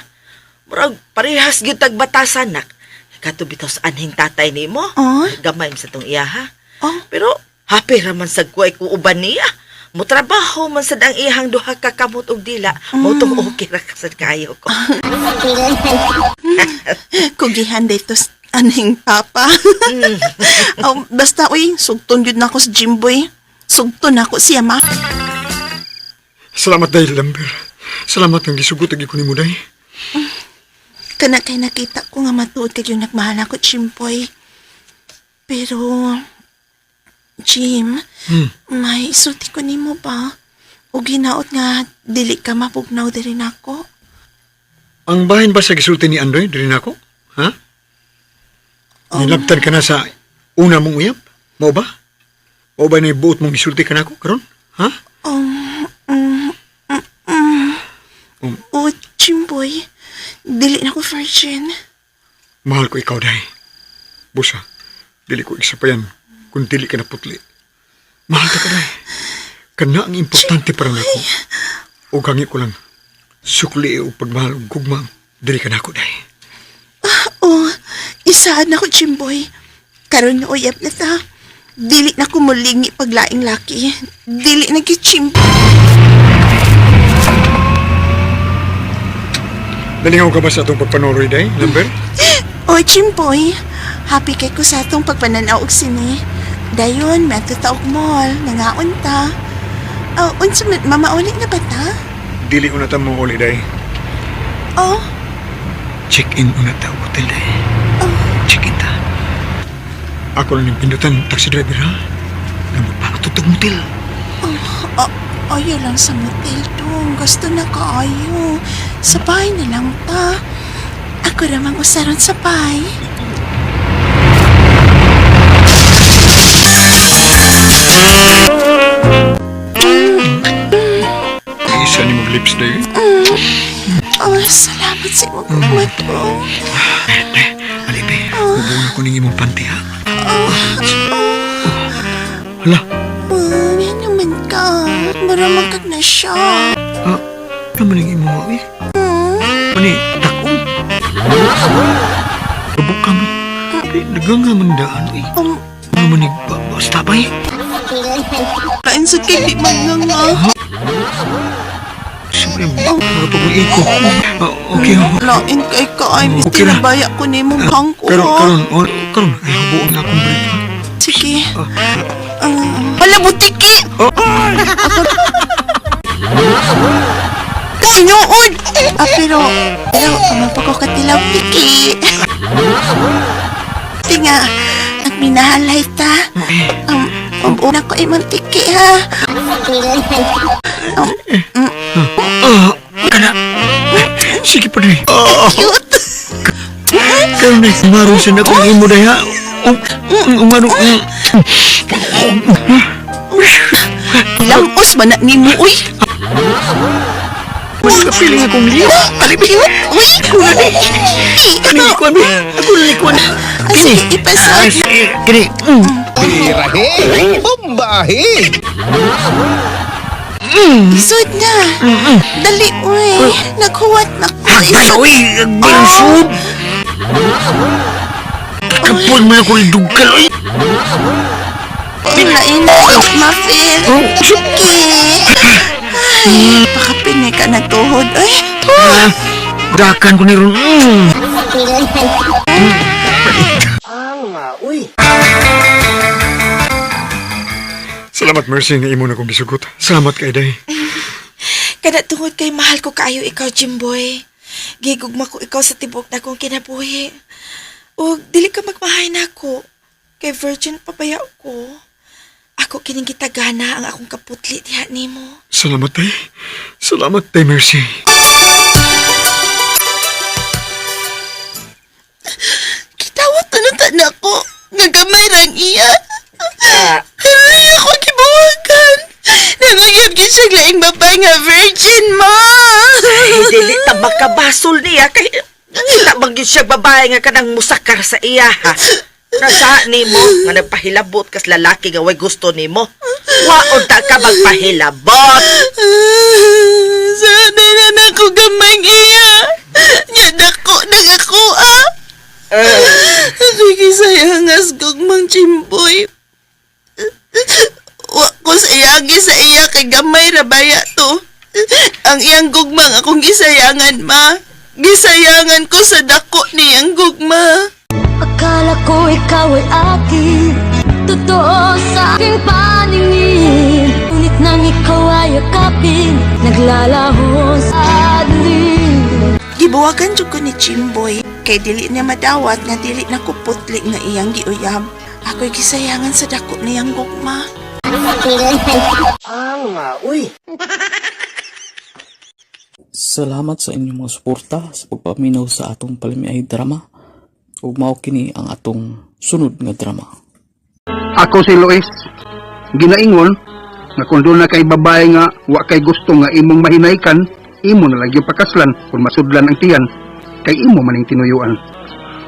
Murag parehas gyud tag batasan nak. Kato bitaw sa anhing tatay nimo. Oh? Gamay man sa tong iya ha. Oh? Pero happy ra man sad ko ay kuuban niya. Motrabaho man sad ang iyang duha ka kamot og dila. Mao tong okay ra ka sad kayo ko. Kugihan dito aning papa. Oh, basta uy, sugton gyud nako si Jimboy. Sugton nako siya ma. Salamat dahil, Lambert. Salamat ang gisugot ang ko nimo day. Kana kay nakita ko nga matuod kay yung nagmahal ako, Jimboy. Pero, Jim, may isulti ko nimo ba? O ginaot nga dili ka mapugnaw diri nako. Ang bahin ba sa gisulti ni Andoy diri nako? Ha? Nilabtan ka na sa una mong uyab? Mao ba? Mao ba na buot mong gisulti ka nako karon? Ha? O, Jimboy, dili na ko virgin. Mahal ko ikaw, day. Busa, dili ko isapayan kung dili ka naputli. Mahal ta ka, day. Kana ang importante para nako. O gangi ko lang, sukli o pagmahal o gugma, dili ka nako, day. Oh, isaan ako, Jimboy. Karon nga uyab na ta. Dili na ko mulingi paglaing laki. Dili na gyud, Jimboy. Nalingaw ka ba sa atong pagpanoroy, day, Lambert? Oh, Jimboy, happy kay ko sa atong pagpananaw og sine. Dayon, may ta og mall, nangaon ta. Oh, unsa man, mamauli na ba ta? Dili una ta mo uli, day. Oh, Check-in una ta og hotel, day. Check-in ta. Ako lang yung pindutan, taxi driver, ha? Nga magpakatutog motel. Oh, ayaw lang sa motel dong. Gusto na kaayo. Sa bahay na lang ta. Ako ramang usaron sa bahay. Isa ni mong lips, day. Oh, salamat sa imong gugma dong. Alipay, hubong ako ni ning imong panty ha. Hala, Yan naman ka. Mura kag na siya. Ano man ning imong eh? Ani, takong. Kabuk kami. Ay, naganga man daan eh. Ano man ning basta pa eh? Kain sa kay di man nga nga. Siyempre, mga pag iko. Ah, okay. Oh. Lain kay ka ay misti Okay ra. nabaya ko ni mong hangko. Karon, karon, oh, karon, ay habuon na akong break. Sige. Hala, butiki! Oh. Tinuod! Ah, pero, pero, kamapa ko katilaw, piki. Tinga, nagminahalay ta. Una ko imong tiki, ha? Ah, kana. Sige pa dai. Cute! Karon ay umarong siya na kung imo dai ha. Umarong. Lamos man na nimo, uy! Mas kapiling akong liyo. Alibi. Cute, uy! Ako na ni kuan bi. Ako na ni kuan. Ah, sige, ipasod. Kini. Birahe! Bombahe! Isod na. Dali, uy. Naghuwat na ko. Hagbay, uy! Agbalsod! Kapon mo na ko rin dugkal, uy! Lain na, ma-feel. Sige. Ay, pakapinay ka na tuhod, uy. Ah, Dakan ko ni ron. Salamat, Mercy, nga imo na kong gisugot. Salamat kay Day. Kada tungod kay mahal ko kaayo ikaw, Jimboy. Gigugma ko ikaw sa tibok na kong kinabuhi. Ug dili ka magmahay na ako. Kay virgin pabaya ko. Ako kining gitagana ang akong kaputli diha nimo. Salamat, Day. Salamat, Day, Mercy. Kitawat na na na ako. Nagamay rang iya. Ay, ako gibuwagan. Nanguyab gid siya laing babae nga virgin, ma. Ay, dili ta makabasol niya kay kita bang gyud siya babae nga kanang musakar sa iya ha. Nasa nimo nga nagpahilabot kas lalaki nga way gusto nimo. Waon ta ka magpahilabot. Sana na na ako gamay ang iya. Nya dako nagako ah. Ako'y gisayangas kog mang chimboy. Wa ko sayagi sa iya kay gamay ra baya to. Ang iyang gugmang akong gisayangan ma. Gisayangan ko sa dako niyang gugma. Akala ko ikaw ay akin. Totoo sa aking paningin. Ngunit nang ikaw ay yakapin, naglalaho sa dilim. Gibuwagan jud ko ni Chimboy kay dili niya madawat nga dili na ko putli nga iyang giuyab. Ako'y gisayangan sa dako niyang gugma. Salamat sa inyong mga suporta sa pagpaminaw sa atong palamiay drama ug mao kini ang atong sunod nga drama. Ako si Luis. Ginaingon nga kung doon na kay babae nga wa kay gusto nga imong mahinaykan, imo na lang yung pakaslan kung masudlan ang tiyan kay imo maning tinuyuan.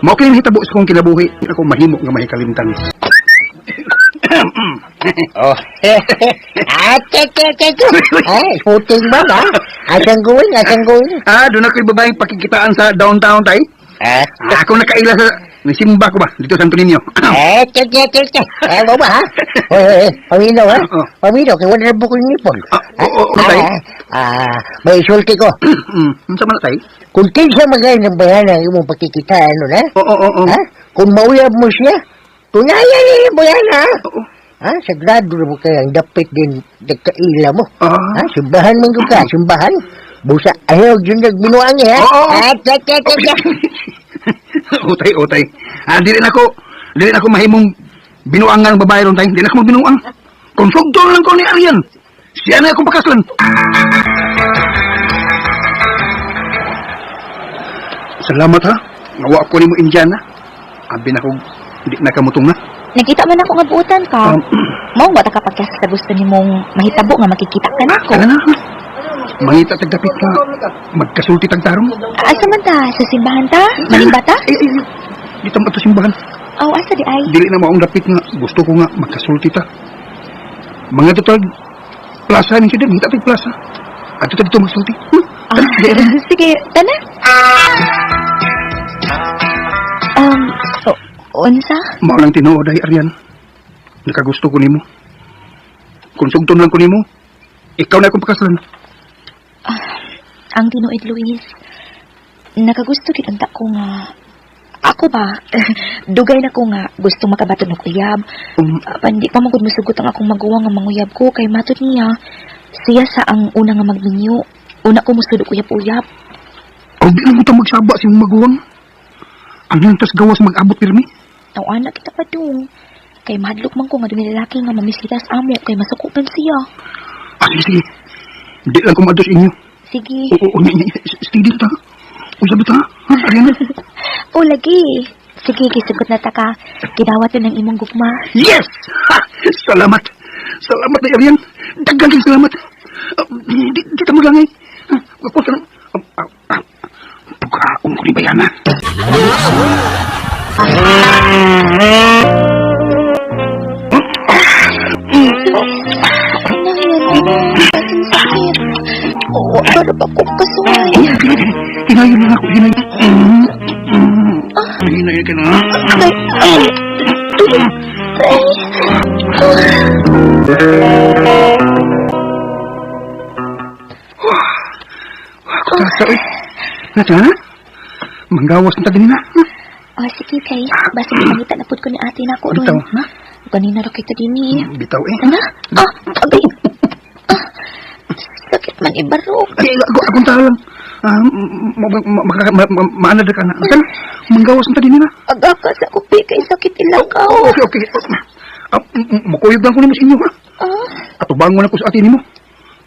Mao kini nahitabo sa akong kinabuhi, ako mahimo nga mahikalimtan. Oh. Ah, che, che, che, che. Ay, puting ba ba? Asang going, asang going? Ah, doon ako'y babaeng pakikitaan sa downtown tay. Ah, Ah, ako nakaila sa nisimba ko ba dito sa Santo Niño. eh, che, che, che, che. Eh, ba ba, ha? Hoy, hoy, hoy, paminaw, ha? Oo. Paminaw, kay wala na bukol nipon. Ah, oo, oo, tay. Ah, may isulti ko. Unsa man na, tay? Kung kinsa magay ng bayana ang imong pakikitaan, ano na? Oo, oo, oo. Ha? Kung mauyab mo siya, tunayan niya yung bayana, ha? Oo. Ha? Sagrado na mo kaya ang dapit din nagkaila mo. Ah. Ha? Simbahan man ko ka, simbahan. Busa, ayaw, yun nagbinuang eh, ha? Oo. Ah, che, che, che, che. Utay, utay. Ah, dili na ako mahimong binuangan ng babae ron tay. Dili na ako magbinuang. Kung sugdon lang ko ni Arian, siya na akong pakaslan. Salamat ha. Ngawa ko ni mo Indiana. Abi na ko, di na kamutong na. Nakita man ako nga buotan ka. Mao ba ta kapag sa gusto nimong mahitabo nga makikita ka nako? Tara na. Mangita tagdapit ka. Magkasulti tagtarong. Asa man ta? Sa simbahan ta? Malimba ta? Ay, ay, ay. Dito mo ito simbahan. Aw, asa di ay? Dili na maong dapit nga gusto ko nga magkasulti ta. Mga tutag plaza ning syudad, ngita tag plaza. Adto ta dito magsulti. Ah, sige, tana. Unsa? Mao lang tinuod ay Arian. Nakagusto ko nimo. Kung sugton lang ko nimo, ikaw na akong pakasalan. Ang tinuod, Luis, nakagusto gid unta ko nga ako ba, dugay na ko nga gusto makabaton og uyab. Apan di pa man gud mosugot ang akong maguwang nga manguyab ko kay matod niya siya sa ang una nga magminyo. Una ko mosud og uyab-uyab. Og di lang mo ta magsaba sa imong maguwang. Ang nantas gawas mag-abot pirmi. Aw anak kita pa dong. Kay mahadlok man ko nga dunay lalaki nga mamisita sa amo kay masukupan siya. Ah, sige, sige. Di lang ko maadto sa inyo. Sige. Oo, steady ta. Uy, sabi ta. Ha, Ariana? O lagi. Sige, gisugot na ta ka. Gidawat na ng imong gugma. Yes! Ha! Salamat. Salamat na, Arian. Daghan kang salamat. Di ta mo lang eh. Ako sa... Pagkaon ko ni Bayana. Nahiyan na, sakit. Oo, para ba ko kasuway? Hinayon lang ako, hinayon. Hinayon ka na. Ako tasa, eh. Nata, manggawas na ta din na. Oh, sige, kay. Basta mangita na pud ko ni ate na ako ron. Bitaw, na? Ganina ra kita din eh. Bitaw, eh. Ana? Ah, agay. Ah, sakit man ibarok. Ay, ako, akong talang. Maanad ka na. Saan? Manggawas na ta din na. Aga ka sa kupi kay sakit ilakaw. Okay, okay. Makuyog lang ko nimo sa inyo, ha? Ah, Atubangon ako sa atin nimo.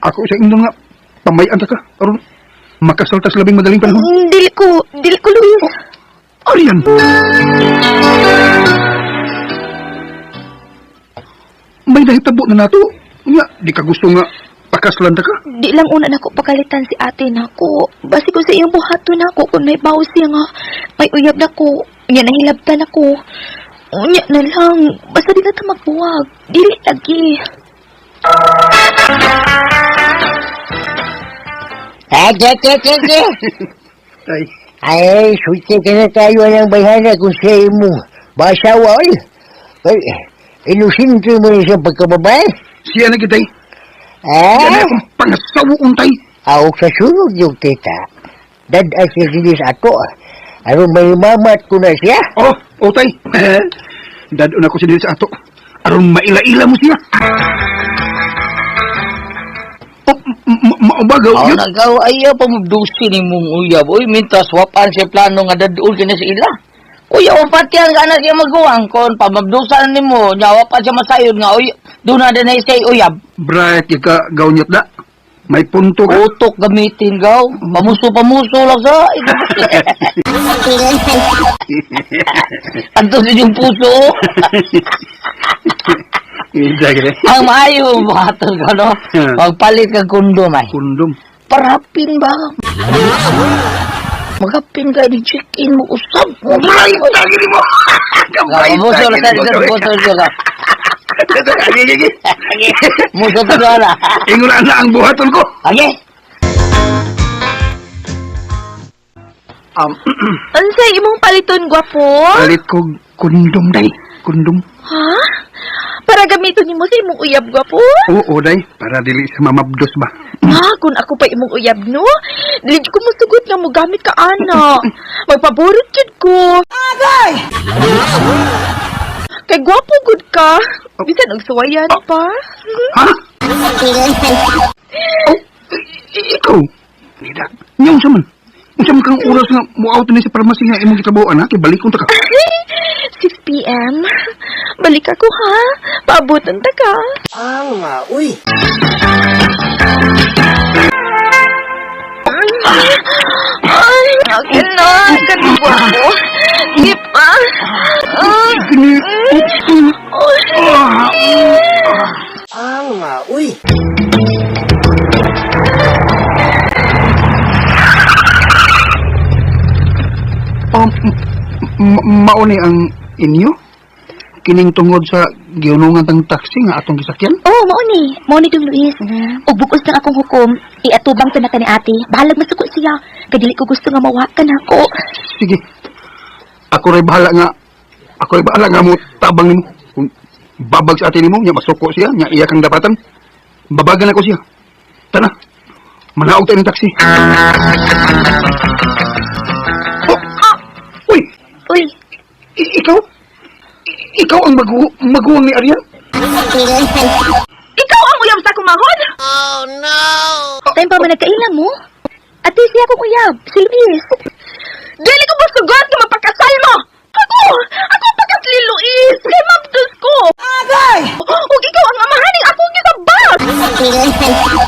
Ako sa inyo nga, pamayan ta ka. Aron, makasal ta sa labing madaling panahon. Dili ko, Luis. Arian! May nahitabo na nato. Nga, di ka gusto nga pakaslan ta ka. Di lang una nako pakalitan si ate nako. Basi ko sa iyang buhaton nako kung may bawo siya nga may uyab nako. Nya nahilabtan ako. Unya na lang. Basta di na ta magbuwag. Dili lagi. Ah, te, te, te, te. Ay. Ay, sulti ka na tayo ng bayhana kung siya mo. Basawa, oy. Ay, inusinto mo na siyang pagkababae. Siya na kitay. Ah? Siya na akong pangasawa untay. Aw, sa sunod yung tita. Dad-as siya dili sa ato. Aron may mamat ko na siya. Oh, utay. Dadon ako siya dili sa ato. Aron maila-ila mo siya. Oh, maubagaw Aw, yun. nagaw, ayaw pa mabdusi ni mong uyab. Uy, mintas, wapan siya plano nga dadul ka na sa ila. Uy, aw, patihan ka na siya maguwang. Kon, pamabdusan ni mo, nya, wapan siya masayod nga, uy, doon na din siya uyab. Bright, ka gawnyot da. May punto ka. Utok gamitin, gaw. Pamuso-pamuso lang sa... Anto sa inyong puso. Ang maayo, buhaton ka, no? Magpalit kang kondom, ay. Kondom? Parapin ba? Magapin ka di check-in mo usab. Bright, lagi ni mo! Muso lang sa muso lang. Sige, sige. Muso to na. Ingon na ang buhaton ko. Okay. Unsay imong paliton, gwapo? Palit ko kondom, day. Kondom. Ha? Para gamiton nimo sa imong uyab, gwapo? Oo, day. Para dili sa mamabdos ba? Ha, kung ako pa imong uyab, no? Dili ko musugot nga mogamit ka, ana. Magpaborot jud ko. Agay! Kay gwapo gud ka. Bisan og suwayan pa. Ha? Oh, ikaw. Nida. Nyaw sa man. Unsa man kang oras nga mo-out ni sa pharmacy nga imong gitrabahoan ha? Kay balikon ta ka. 6 p.m. Balik ako ha. Paabutan ta ka. Ah, nga, uy. Ay, akin na. Kaniwa ko. Di pa. Ah, nga, uy. Mauni ang inyo? Kining tungod sa giunungan tang taxi nga atong gisakyan? Oo, mao ni. Mao ni Dong Luis. Ug bukos lang akong hukom, iatubang ta na ka ni ate. Bahalag masuko siya. Kay dili ko gusto nga mawa ka nako. Sige. Ako ray bahala nga. Ako ray bahala nga mo tabang nimo. Kung babag sa ate nimo, nya masuko siya, nya iya kang dapatan. Babagan ako siya. Tana. Manaog tayo ng taxi. Oh! Uy! Uy! Ikaw? Ikaw ang maguwang ni Arian? Ikaw ang uyab sa kumahon? Oh no. Time pa man nagkaila mo? Ate siya akong uyab, si Luis. Dili ko musugot nga mapakasal mo! Ako! Ako pakasli Luis! Kay mabdos ko! Agay! Ug ikaw ang amahaning akong gisabak!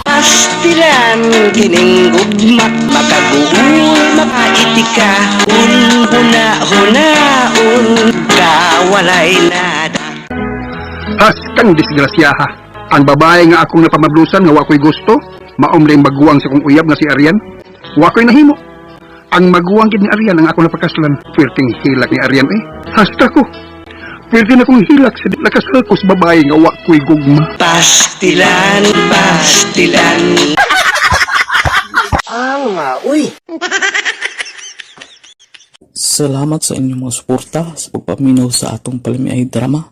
Pastilan kining gugma makaguol mapaitika huna hunaon ka walay nada. Haskang disgrasyaha. Ang babae nga akong napamablusan nga wa ko'y gusto, maom rin maguwang sa kong uyab nga si Arian. Wa ko'y nahimo. Ang maguwang gid ni Arian ang akong napakaslan. Pwirting hilak ni Arian eh. Hasta ko. Pwerte na kong hilak sa nakasal ko sa babae nga wa ko'y gugma. Pastilan, pastilan. Ah, uy. Salamat sa inyong mga suporta sa pagpaminaw sa atong palamiay drama.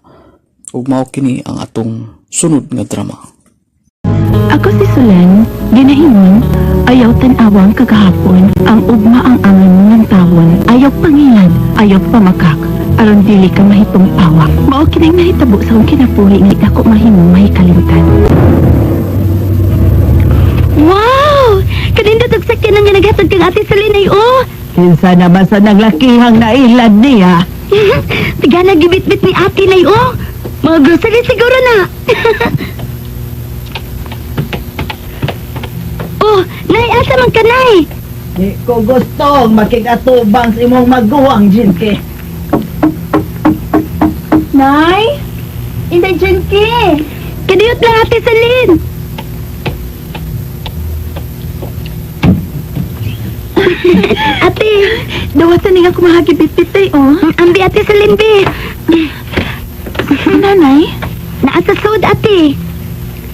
Ug mao kini ang atong sunod nga drama. Ako si Solen, ginaingon, ayaw tan-awang kagahapon, ang ugma ang angan ng tawon, ayaw pangilad, ayaw pamakak, aron dili ka mahitong pawak. Mao kining nahitabo sa akong kinabuhi nga ako mahimong mahikalimtan. Wow! Kanindot og sakyanan nga naghatod kang Ate Celine ay oh. Kinsa naman sa naglakihang nailad niya. Tigana gibitbit ni Ate nay oh. Mga grocery siguro na. Oh, nay asa man ka nay? Di ko gusto makikatubang sa imong maguwang, Jinky. Nay? Inday Jinky. Kadiyot lang Ate Celine. Ate, Dawatan ni ako mahagibitbit ay oh. Ambi Ate Celine be. Nanay, Naa sa sud ate.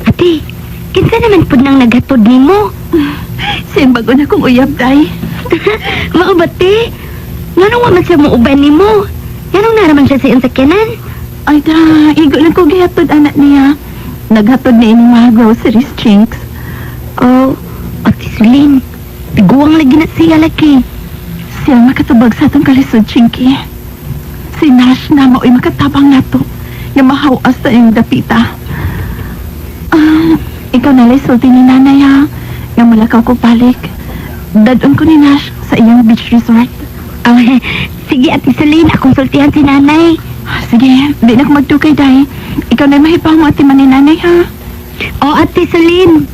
Ate, kinsa naman pud nang naghatod nimo? siyang bago na kong uyab day. Mao ba te? Nganong wa man siya muuban nimo? Nganong naraman siya sa iyong sakyanan? Ay da, igo lang ko gihatod anak niya. Naghatod ni imong mga groceries, Chinks. Oh, Ate Celine, tiguang lagi na siya laki. Siya ang makatubag sa atong kalisod, Chinky. Si Nash na mao'y makatabang nato. Nga mahawas sa iyong dapita. Ah, ikaw na sulti ni nanay ha. Nga mulakaw ko balik. Dadon ko ni Nash sa iyang beach resort. Oh, sige Ate Celine, akong sultihan si nanay. Ah, sige, di na ko magdugay, day. Ikaw na mahibaw mo ati man ni nanay ha. Oh, Ate Celine.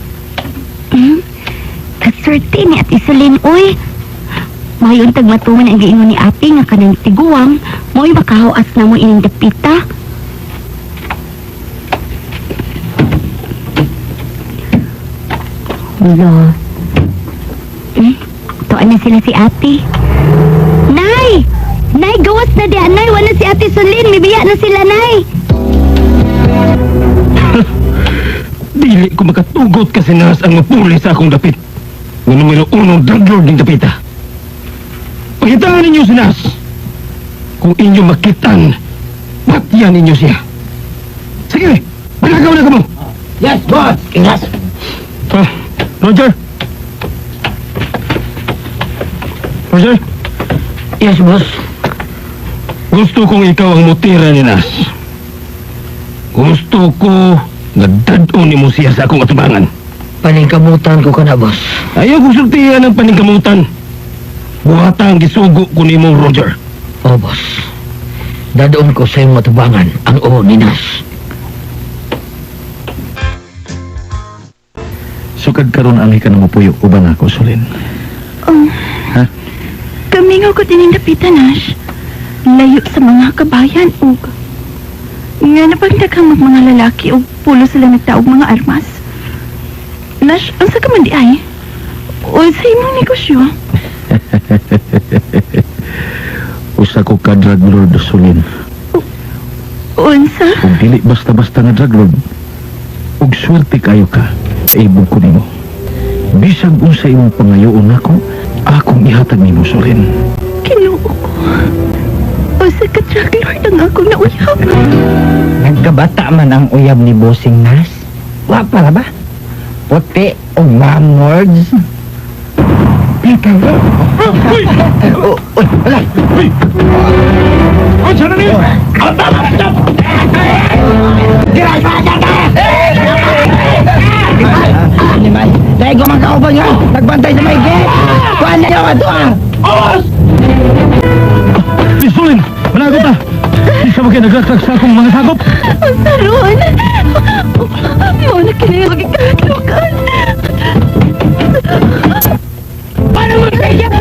Kaswerte ni Ate Celine, uy. Mayon tag matuman ang giingon ni ate nga kanang tiguang, mo'y makahawas na mo ining dapita. Wala. Tuan na sila si ate. Nay! Nay, gawas na di, Nay. Wala si Ate Celine. Mibiya na sila, Nay. Dili ko makatugot kasi nas ang mapuli sa akong dapit. Nga numero uno drug lord ng dapita. Pakitaan ninyo si Nas. Kung inyo makitan, patyan ninyo siya. Sige, palagaw na kamo. Yes, boss! Ingas! Ah, Roger. Roger, Yes, boss. gusto kong ikaw ang mutira ni Nas. Gusto ko nga dad-on nimo siya sa akong atubangan. Paningkamutan ko ka na, boss. Ayaw kong sultihan ang paningkamutan. Buhata ang gisugo ko nimo, Roger. Oh, boss. Dadoon ko sa iyong matubangan ang oo ni Nas. Sukad karon anhi ka na mapuyo uban ako, Solin. Oh, Ha? Kamingaw ko din dapita, Nash. Layo sa mga kabayan ug nga napagdaghang mag mga lalaki ug pulo sila nagtaog mga armas. Nash, unsa ka man di ay? O sa imong negosyo? Usa ko ka drug lord, Solin. Unsa? Ug dili basta-basta nga drug lord. Ug swerte kayo ka, ibog ko nimo. Bisag unsa imong pangayoon nako, akong ihatag nimo, Solin. Kinuo ko. Usa ka drug lord ang akong nauyab. Nagkabata man ang uyab ni Bossing Nas. Wa para ba? Puti o mamords. Oh, uy, wala. Uy, sana niyo! Animal, dahil ko man kauban nga, nagbantay sa may gate. Kuan na yung ato ah. Oras! Solin, managot ta! Isa ba kayo naglaklak sa akong mga sakop? Unsa ron? Mao na kini ang gikatlukan. Paano mo kaya sa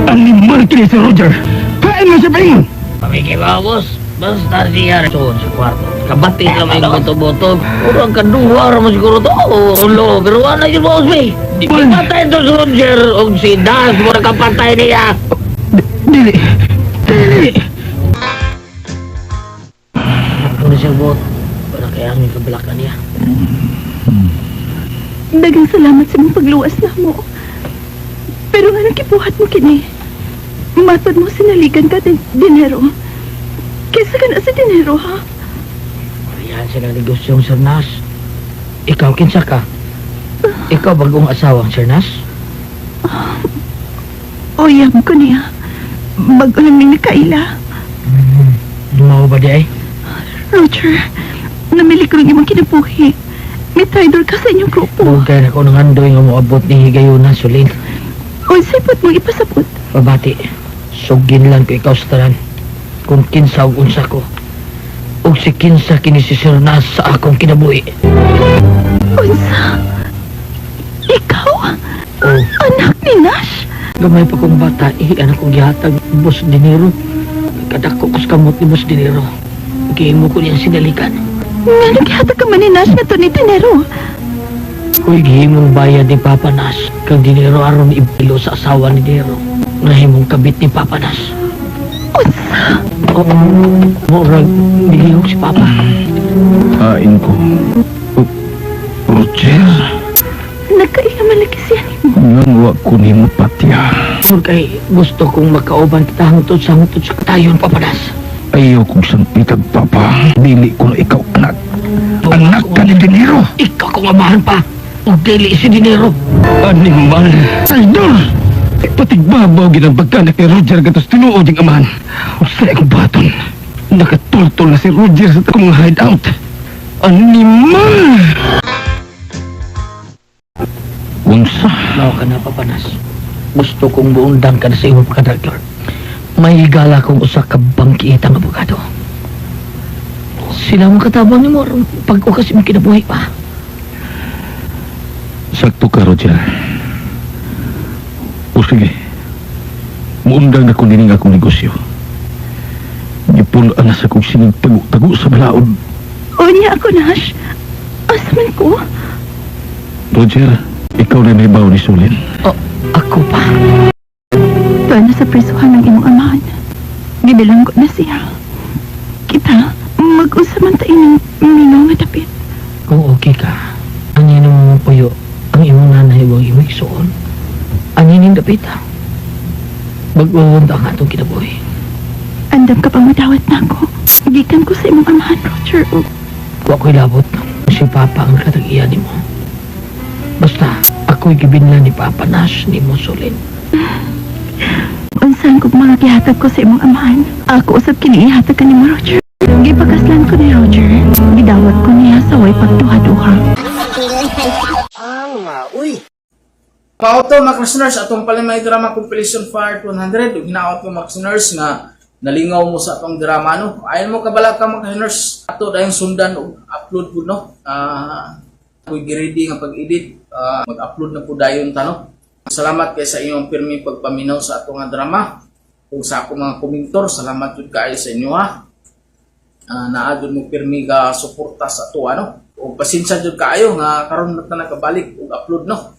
Animal kini si Roger! Kain mo siya paingon! Pamikay ba, boss? Basta siya suod sa kwarto. Kabati lang may boto-boto. Puro ang kaduwa ra mo siguro to. Oh, ulo. Pero wala yun, boss, be. Di patay to si Roger o si Das. Mura kang patay niya. Dili! Dili! Ano na siya, bot? Para kaya ang kabalakan niya. Daghang salamat sa imong pagluwas namo. Pero nga gibuhat mo kini? Matod mo sinaligan ka din dinero. Kaysa ka na sa dinero, ha? Ayan sila negosyo, Sir Nas. Ikaw, kinsa ka? Ikaw bagong asawang Sir Nas? Uyab ko niya. Bago lang ni nakaila. Dumawa ba di ay? Roger, namili ko ng imong kinabuhi. May traidor ka sa inyong grupo. Huwag kayo na ko nang andoy nga moabot ni Higayuna, Sulin. Unsay pot mong ipasabot? Pabati, sugin lang ko ikaw sa tanan. Kung kinsa og unsa ko. Og si kinsa kini si Sir Nas sa akong kinabuhi. Unsa? Ikaw? Oh. Anak ni Nash? Gamay pa kong bata, iyan akong gihatag Boss Dinero. Kadako ko sa kamot ni Boss Dinero. Gihimo ko niyang sinalikan. Nga naghihatag ka man ni Nash nga to ni Dinero. Uy, gihimong bayad ni Papa Nas. Kang Dinero aron ibilo sa asawa ni Dinero. Nahimong kabit ni Papa Nas. Unsa? Oh, murag nilihok si Papa. Kain ko. Oh, Roger, Nagkaila man lagi siya nimo. nang wa ko nimo patya. Tungod kay gusto kong makauban kita hangtod sa hangtod sa katayon, Papa Nas. Ayaw kong sangpitag, Papa. Dili ko na ikaw anak. Anak ka ni Dinero! Ikaw kong amahan pa. Ug dili si Dinero. Animal! Traidor! Patigbabaw ginabagka na kay Roger gatos tinuod yung amahan. Usa akong baton. Nakatultol na si Roger sa akong hideout. Animal! Unsa? Mao ka na, Papa Nas. Gusto kong buundang ka na sa imong pagka-drug lord. May higala kong usa ka bangkiitang abogado. Sila mo katabang nimo aron pag-ukas imong kinabuhi pa. Sakto ka, Roger. O sige. Muundang na ko nining akong negosyo. Gipun-an na sa kong sining tago-tago sa balaod. Unya ako, Nash. Asa man ko? Roger, ikaw na may baw ni Sulin. Oh, ako pa. Tuwan na sa prisuhan ng imong amahan. Gibilanggo na siya. Kita, mag-usa man ta ining minaw nga dapit. Kung okay ka, ang imong puyo, ang imong nanay ug ang imong igsuon. Ang ining dapita. Bag-uon ang atong kinabuhi. Andam ka pang madawat na ako. Gikan ko sa imong amahan, Roger. ug Wa ko'y labot. Si Papa ang katag-iya nimo. Basta, ako'y gibinlan ni Papa Nash ni Musulin. Unsan kog mga gihatag ko sa imong amahan. Ako usab kini ihatag ka nimo, Roger. Gipakaslan ko ni Roger. Gidawat ko niya sa way pagduha-duha. Pauto mga listeners, atong palimay drama compilation part 100 ug hinaot ko mga listeners nga nalingaw mo sa atong drama, no. Ayon mo kabala ka mga listeners, ato dayong sundan og upload pud, no. Ako'y giready nga pag-edit, mag-upload na pud dayon ta, no. Salamat kay sa inyong pirmi pagpaminaw sa atong nga drama ug sa akong mga komentor, salamat jud kaayo sa inyo ha. Naa jud mo pirmi ga suporta sa ato, ano. Ug pasensya jud kaayo nga karon na ta nakabalik og upload, no.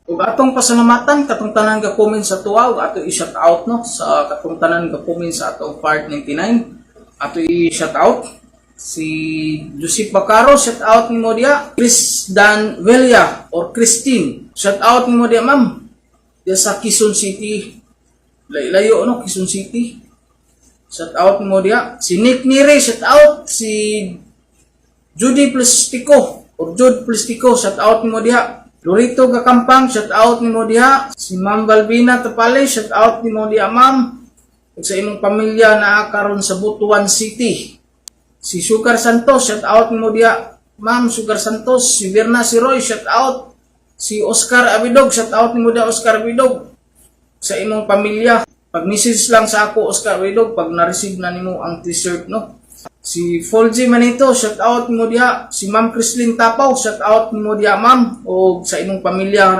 Ug atong pasalamatan katong tanan ga comment sa tuwa ug ato i-shout out, no, sa katong tanan ga comment sa atong part 99. Ato i-shout out si Joseph Bacaro, shout out nimo diya. Chris Dan Velia or Christine, shout out nimo diya, ma'am. Diya sa Quezon City. Layo, no, Quezon City. Shout out mo diya. Si Nick Nire, shout out. Si Judy Plastico or Jude Plastico, shout out mo diha. Lorito Gakampang, shout out nimo diha. Si Ma'am Balbina Tapale, shout out nimo diha, ma'am. Ug sa imong pamilya naa karon sa Butuan City. Si Sugar Santos, shout out nimo diha. Ma'am Sugar Santos, si Virna Siroy, shout out. Si Oscar Abidog, shout out nimo diha, Oscar Abidog. Sa imong pamilya. Pag message lang sa ako, Oscar Abidog, pag na-receive na nimo ang t-shirt, no. Si Folgy Manito, shout out mo diha. Si Ma'am Chrislyn Tapaw, shout out mo diha, ma'am. O sa imong pamilya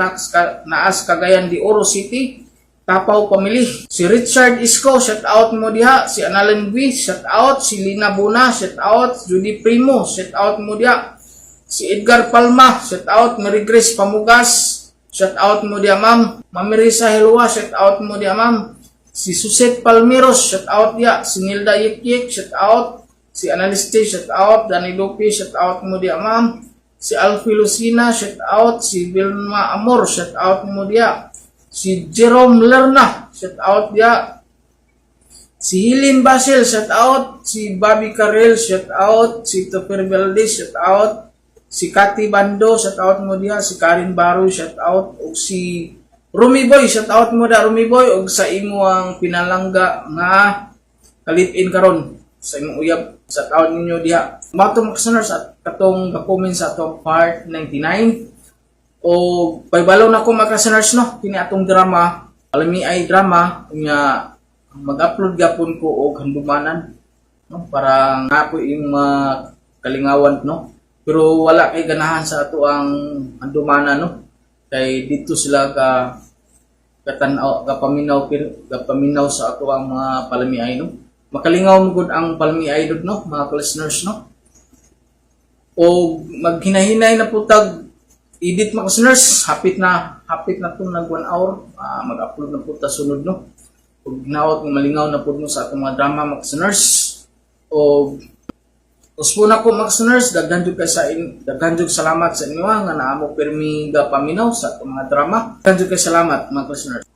naas Cagayan de Oro City. Tapaw family. Si Richard Isko, shout out mo diha. Si Analyn V, shout out. Si Lina Buna, shout out. Judy Primo, shout out mo diha. Si Edgar Palma, shout out. Mary Grace Pamugas, shout out mo diha, ma'am. Ma'am Marisa Helwa, shout out mo diha, ma'am. Si Suset Palmeros, shout out diha. Si Nilda Yikyik, shout out. Si Analiste, shout out. Danny Lupi, shout out mo diha, ma'am. Si Alfie Lucina, shout out. Si Vilma Amor, shout out mo diha. Si Jerome Lerna, shout out diha. Si Hilin Basil, shout out. Si Bobby Carril, shout out. Si Topher Valdez, shout out. Si Kati Bando, shout out mo diha. Si Karin Baro, shout out. O si Rumi Boy, shout out mo da, Rumi Boy, og sa imo ang pinalangga nga kalipin karon sa imong uyab, shout out ninyo diha. Mato mga listeners at katong ga-comment sa atong part 99 o paybalaw na ko, mga listeners, no, kini atong drama alami ay drama nga mag-upload gapon ko og handumanan, no, para nga po yung mga kalingawan, no, pero wala kay ganahan sa ato ang handumanan, no, kay dito sila ka katanaw, gapaminaw, gapaminaw sa ato ang mga palamiay, no. Makalingaw mo gud ang palamiay dud, no, mga listeners, no. O maghinahinay na po tag edit, mga listeners. Hapit na to nag 1 hour. Mag-upload na po ta sunod, no, ug hinaot nga malingaw na pud mo sa atong mga drama, mga listeners. O uspo na ko, mga listeners, daghan jud salamat sa inyo nga naamo pirmi ga paminaw sa atong mga drama. Daghan jud kay salamat, mga listeners.